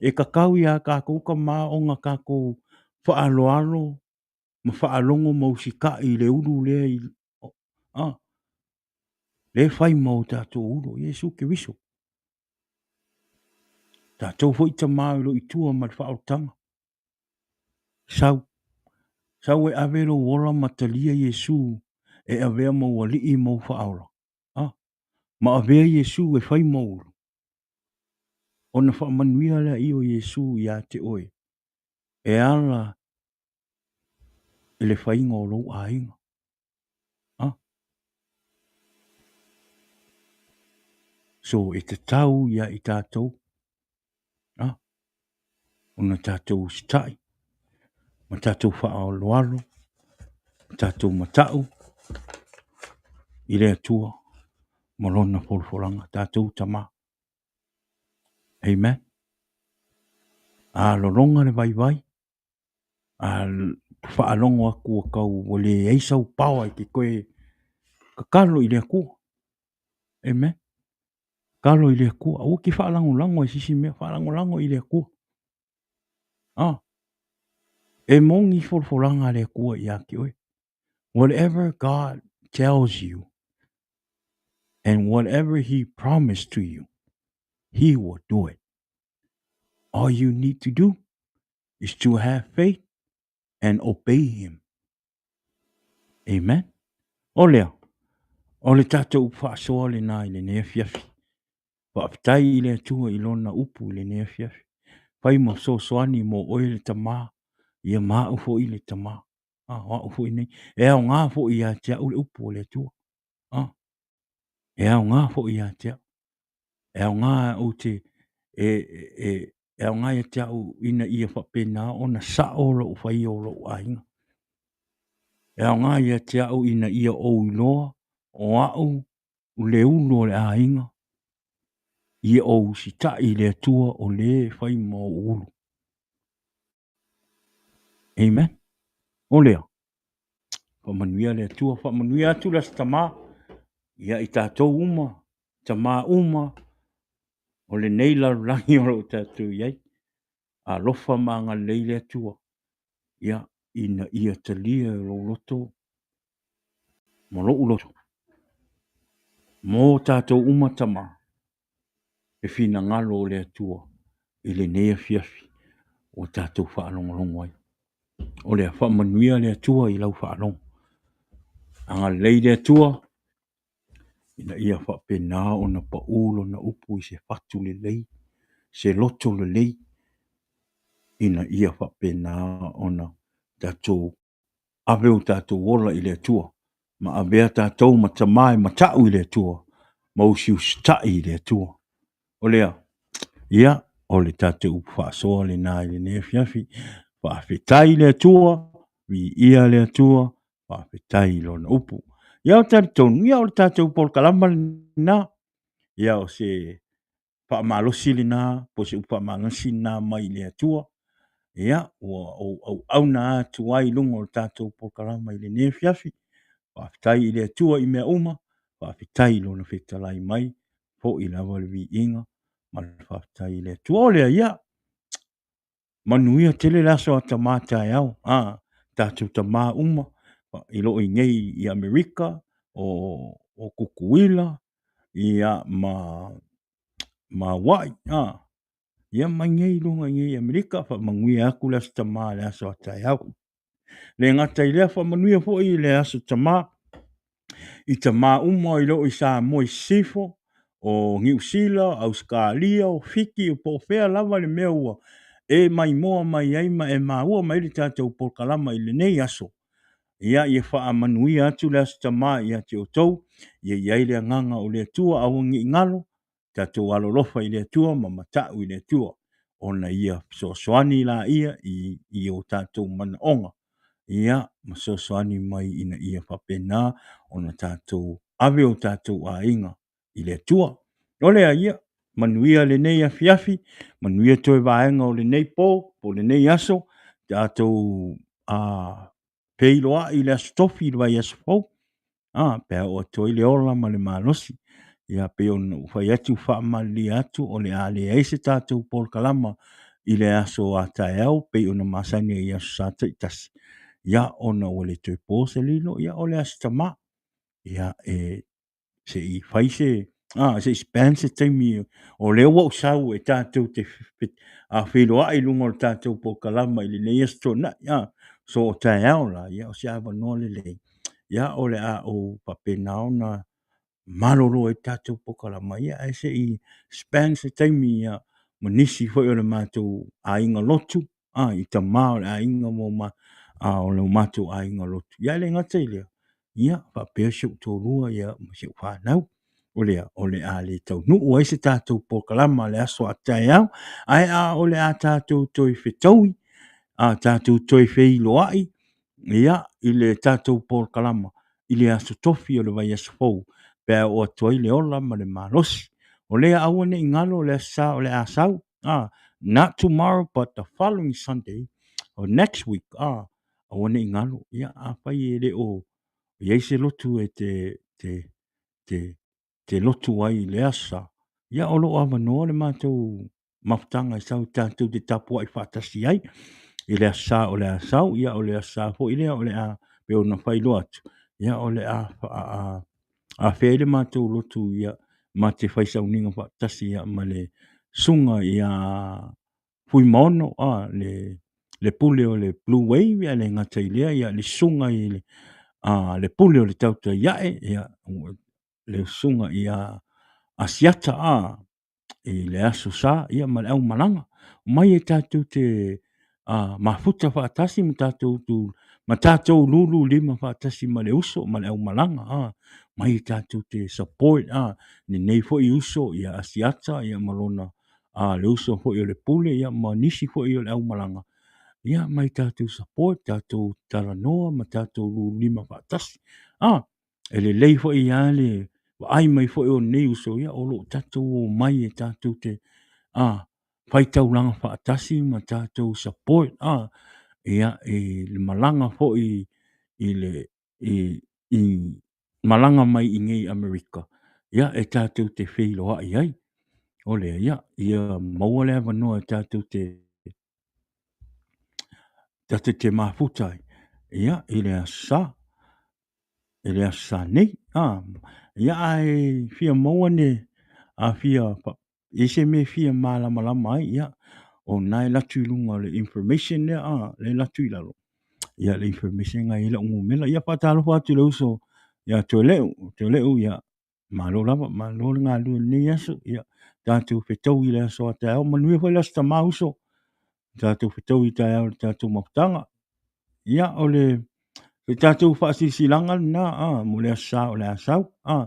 E tatau iā tatou tama ona tatou faaaloalo ma faalogo ma usitai i le ulu lea i, a, lea e fai ma o tatou ulu, Iesu Keriso. Tatou foi tama o lo o i tua ma le faaolataga. Sau, sau e ave lou ola ma talia Iesu e avea ma ou alii ma ou faaola. A, ma avea Iesu e fai ma ou ulu. Ona faamanuia lea o Iesu ia te oe e ala i le faiga o lou aiga. A. So e tatau ia i tatou a, ona tatou usitai ma tatou faaaloalo ma tatou matau i le Atua ma Lona folafolaga, tatou tama. Amen. A lologa le vaivai, a faalogo atu ua tau ua leai sau power e te toe tatalo i le Atua. Amen. Tatalo i le Atua. Aua te faalagolago i se isi mea, faalagolago i le Atua. Ah. E moni folafolaga a le Atua ia te oe. Whatever God tells you and whatever he promised to you, he will do it. All you need to do is to have faith and obey him. Amen. O lea, o le tatou faasoa lena i lenei afiafi. Faafetai i le Atua i lona upu i lenei afiafi. Fai ma fesoasoani mo oe le tama, ia ma au foi le tama. Ah, o au foi nei. E aoga foi ia te au le upu o le Atua. Ah, e aoga foi ia te au. E aoga ou te, e, e, e aoga ia te au ina ia faapena ona sao lou faia o lou aiga. E aoga ia te au ina ia ou iloa o au le ulu o le aiga, ia ou usitai i le Atua o le e fai ma ou ulu. Amen. O lea, faamanuia le Atua, faamanuia atu le Aso Tama ia i tatou uma, tama uma o lenei lalolagi o lo o tatou i ai. Alofa ma agalelei le Atua, ia, ina ia talia e lou loto ma lou loto mo tatou uma tama le finagalo o le Atua i lenei afiafi ua tatou faalogologo ai. O lea, faamanuia le Atua i lau faalogo. Agalelei le Atua ina ia faapena ona pau lona upu i se fatu lelei, se loto lelei, ina ia faapena ona tatou ave o tatou ola i le Atua, ma avea tatou ma tama e matau i le Atua, ma usiusitai i le Atua. O lea, ia, o le tatou upu faasoa lena i lenei afiafi. Faafetai i le Atua, viia le Atua, faafetai i lona upu. Ia, ou te talitonu, ia, o le tatou polokalama lena. Ia, o se faamalosi lena, po o se upu faamalosi lena mai le Atua. Ia, ua ou auauna atu ai i luga o le tatou polokalama i lenei afiafi. Faafetai i le Atua i mea uma, faafetai i Lona fetalai mai, foi lava le viiga ma le faafetai i le Atua. O lea, ia, manuia tele le aso a tama taeao, a tatou tama uma i lo o i nei i Amerika, o Tutuila, ia, ma Hawaii, a, ia mai nei i luga i nei i Amerika, faamanuia atu le Aso Tama i le aso a taeao. Le gata i lea, faamanuia foi i le Aso Tama i tama uma i lo o i Samoa i Sisifo, o Niu Sila, Ausetalia, o Fiti, po o fea lava le mea ua e maimoa mai ai ma e maua mai ai le tatou polokalama i lenei aso, ia, ia faamanuia atu le Aso Tama ia te outou, ia i ai le agaga o le Atua, aua ne i galo, tatou alolofa i le Atua ma mata'u i le Atua, ona Ia fesoasoani laia i o tatou manaoga, ia, ma fesoasoani mai ina ia faapena ona tatou ave o tatou aiga i le Atua. O lea, ia manuia lenei afiafi, manuia toe vaega o lenei po, po o lenei aso, tatou feiloai i le Aso Tofi i le vaiaso fou, a, pe a oo atu ai le ola ma le malosi. Ia pei ona ou fai atu, faamalilie atu, o le a leai se tatou polokalama i le aso a taeao pei ona masani ai i Aso Sa taitasi, ia ona ua le toe po se lilo, ia o le Aso Tama. Ia e se i fai se, se i spend se taimi, o lea ua ou sau e tatou te feiloai i luga o le tatou polokalama i lenei Aso Toonai, a. So o taeao la, ia o se avanoa lelei, ia o le a ou faapena ona malolo ai le tatou polokalama, ia ae se i spend se taimi ia, ma nisi foi o le matou aiga lotu, a, i tama o le aiga ma o le matou aiga lotu. Ia ae le gata i lea, ia faapea si ou toalua ia ma si ou fanau. O lea, o le a le taunuu ai se tatou polokalama i le aso a taeao, ae a o le a tatou toe fetaui, a tatou toe feiloai, ia, i le tatou polokalama i le Aso Tofi o le vaiaso fou, pe a oo atu ai le ola ma le malosi. O lea, aua ne i galo le Aso Sa o le a sau, not tomorrow but the following Sunday or next week, aua ne i galo, ia, afai e le o i ai se lotu e te, te, te, te lotu ai i le Aso Sa, ia o lo o avanoa le matou mafutaga e sau tatou te tapuai faatasi ai i le Aso Sa o le a sau, ia o le Aso Sa foi lea o le a, pei ona faailoa atu, ia o le a afea ai le matou lotu, ia, ma te fai sauniga faatasi, ia, ma le susuga ia Fuimaono, a, le pule o le Blue Wave, ia le gata i lea, ia le susuga i le, a, le pule o le Tautai Ae, ia, le susuga ia Asiata, a, i le Aso Sa, ia ma le aumalaga. Omai e tatou te mafuta faatasi ma tatou tu, ma tatou lulu lima faatasi ma le uso ma le aumalaga. A, mai e tatou te support a, lenei foi uso ia Asiata ia ma lona a, le uso foi o le Pule ia ma nisi foi o le aumalaga. Ia mai tatou support, tatou talanoa ma tatou lulu lima faatasi. A, e lelei foi lava le vaai mai foi o lenei uso, ia o lo o tatou omai e tatou te a, fai taulaga faatasi ma tatou support a, ia, i le malaga foi i le i, i malaga mai i nei Amerika, ia e tatou te feiloai ai. O lea, ia, ia maua le avanoa e tatou te tatou te mafuta ai, ia, i le Aso Sa. I le Aso Sa nei. A, ia, ae fia maua ne, a fia, i ai se mea e fia malamalama ai, ia, o lena e alu atu i luga o le information lea, a, lea e alu atu i lalo, ia, le information lena e i ai lau numera. Ia, faatalofa atu i le uso ia Toeleu, Toeleu, ia, malo lava, malo le galulue i lenei aso, ia, tatou fetaui i le aso a taeao, manuia foi le Aso Tama uso, tatou fetaui i taeao i le tatou mafutaga. Ia, o le le tatou faasilasilaga lena a, mo le Aso Sa o le a sau. A,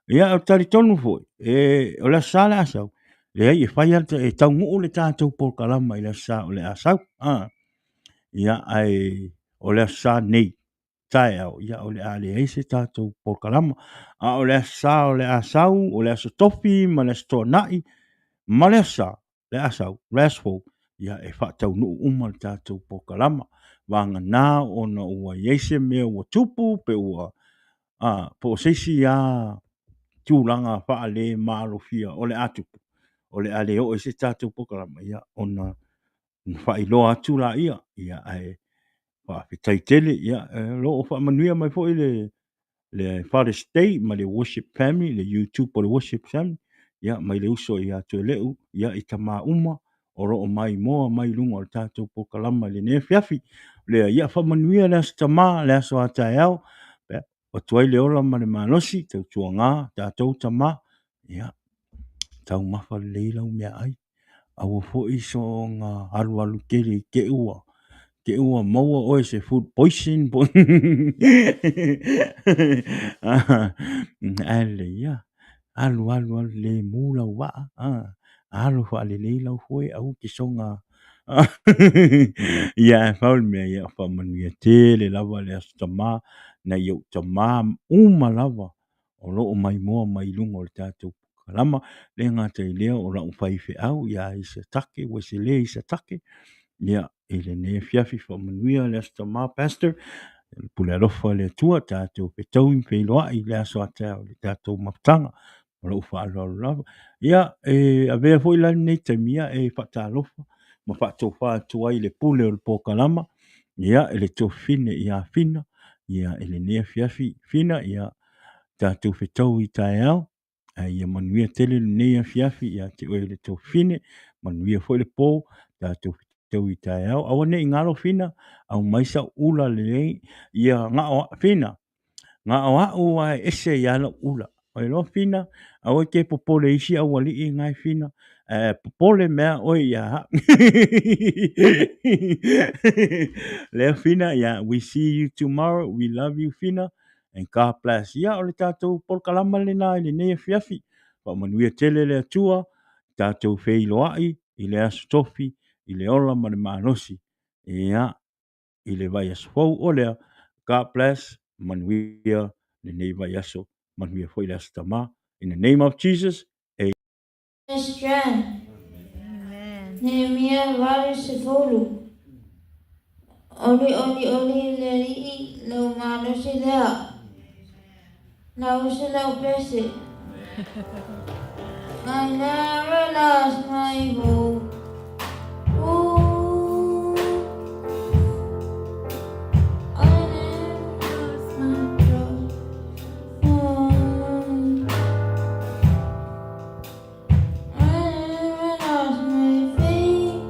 ia, o talitonu foi, e, o le Aso Sa o le a sau, leai, e fai lava, e taunuu le tatou polokalama i le Aso Sa o le a sau. A, ia, ae o le Aso Sa nei. taeao, ia o le a leai se tatou polokalama. A o le Aso Sa o le a sau, o le Aso Tofi ma le Aso Toonai ma le Aso Sa le a sau, le aso fou, ia e faataunuu uma le tatou polokalama. Vagana ona ua i ai se mea ua tupu pe ua a, po o se isi lava tulaga faalemalofia o le a tupu, o le a le oo ai se tatou polokalama, ia ona faailoa atu laia, ia ae faafetai tele, ia o lo o faamanuia mai foi le le Father's Day ma le Worship Family, le YouTube o le Worship Family, ia mai le uso ia Toeleu, ia i tama uma o lo o maimoa mai i luga o le tatou polokalama i lenei afiafi. Lea, ia faamanuia le Aso Tama, le aso a taeao, ia atu ai le ola ma le malosi, tautuana tatou tama, ia taumafa lelei lau meaai. Aua foi soona alualu tele i te i ua te i ua maua oe i se food poison po ae lelei ia alu alu alu lemu lau vaa a alo faalelei lau foe aua te soga ia ae pau le mea ia faamanuia tele lava le Aso Tama nai ou tama uma lava o lo o maimoa mai i luga o le tatou polokalama. Le gata i lea o lau faifeau ia Isatake Uesele Isatake, ia i lenei afiafi faamanuia le Aso Tama Pastor, pule alofa le Atua tatou fetaui ma feiloai i le aso a taeao i le tatou mafutaga. Ma lou faaaloalo lava. Ia, e avea foi la lenei taimi ia e faatalofa ma faatofa atu ai i le pule o le polokalama, ia, i le tuafafine ia Fina, ia, i lenei afiafi Fina, ia, tatou fetaui i taeao, ae ia manuia tele lenei afiafi ia te oe le tuafafine, manuia foi le po, tatou fetaui i taeao. Aua ne i galo Fina, aumai sau ula lelei, ia gao Fina, Na o a'u a e ese ai lava lau ula. Ua iloa Fina, aua e te popole i isi aualii na e Fina, ae popole mai lava oe ia a'u. Lea Fina, yeah, we see you tomorrow, we love you Fina, and God bless. Ia, o le tatou polokalama lena i lenei afiafi. Faamanuia tele le Atua, tatou feiloai i le Aso Tofi, i le ola ma le malosi. Ia, i le vaiaso fou o lea. God bless, manuia lenei vaiaso, manuia foi le Aso Tama. In the name of Jesus, amen. Strength. Nehemia 80. Oli oli oli le Alii lau malosi lea. Lausi lau pese. I never lost my hope. Ooh, I never lost my trust. Oh, I never lost my faith,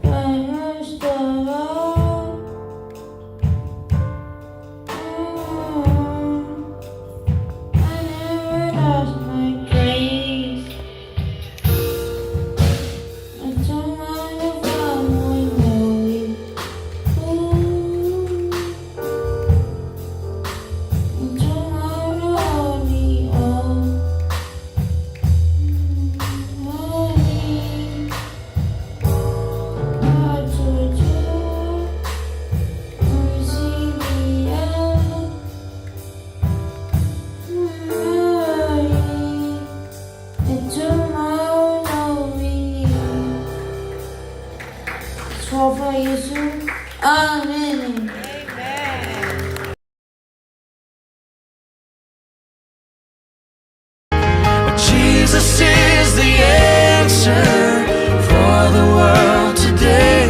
but most of all, oh, I never lost my grace. Amen. Jesus is the answer for the world today.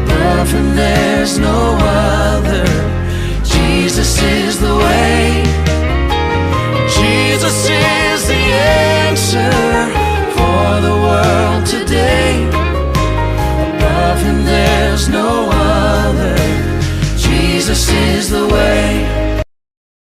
Above him there's no other. Jesus is the way. Jesus is the answer for the world today. Above him there's no other. Jesus is the way.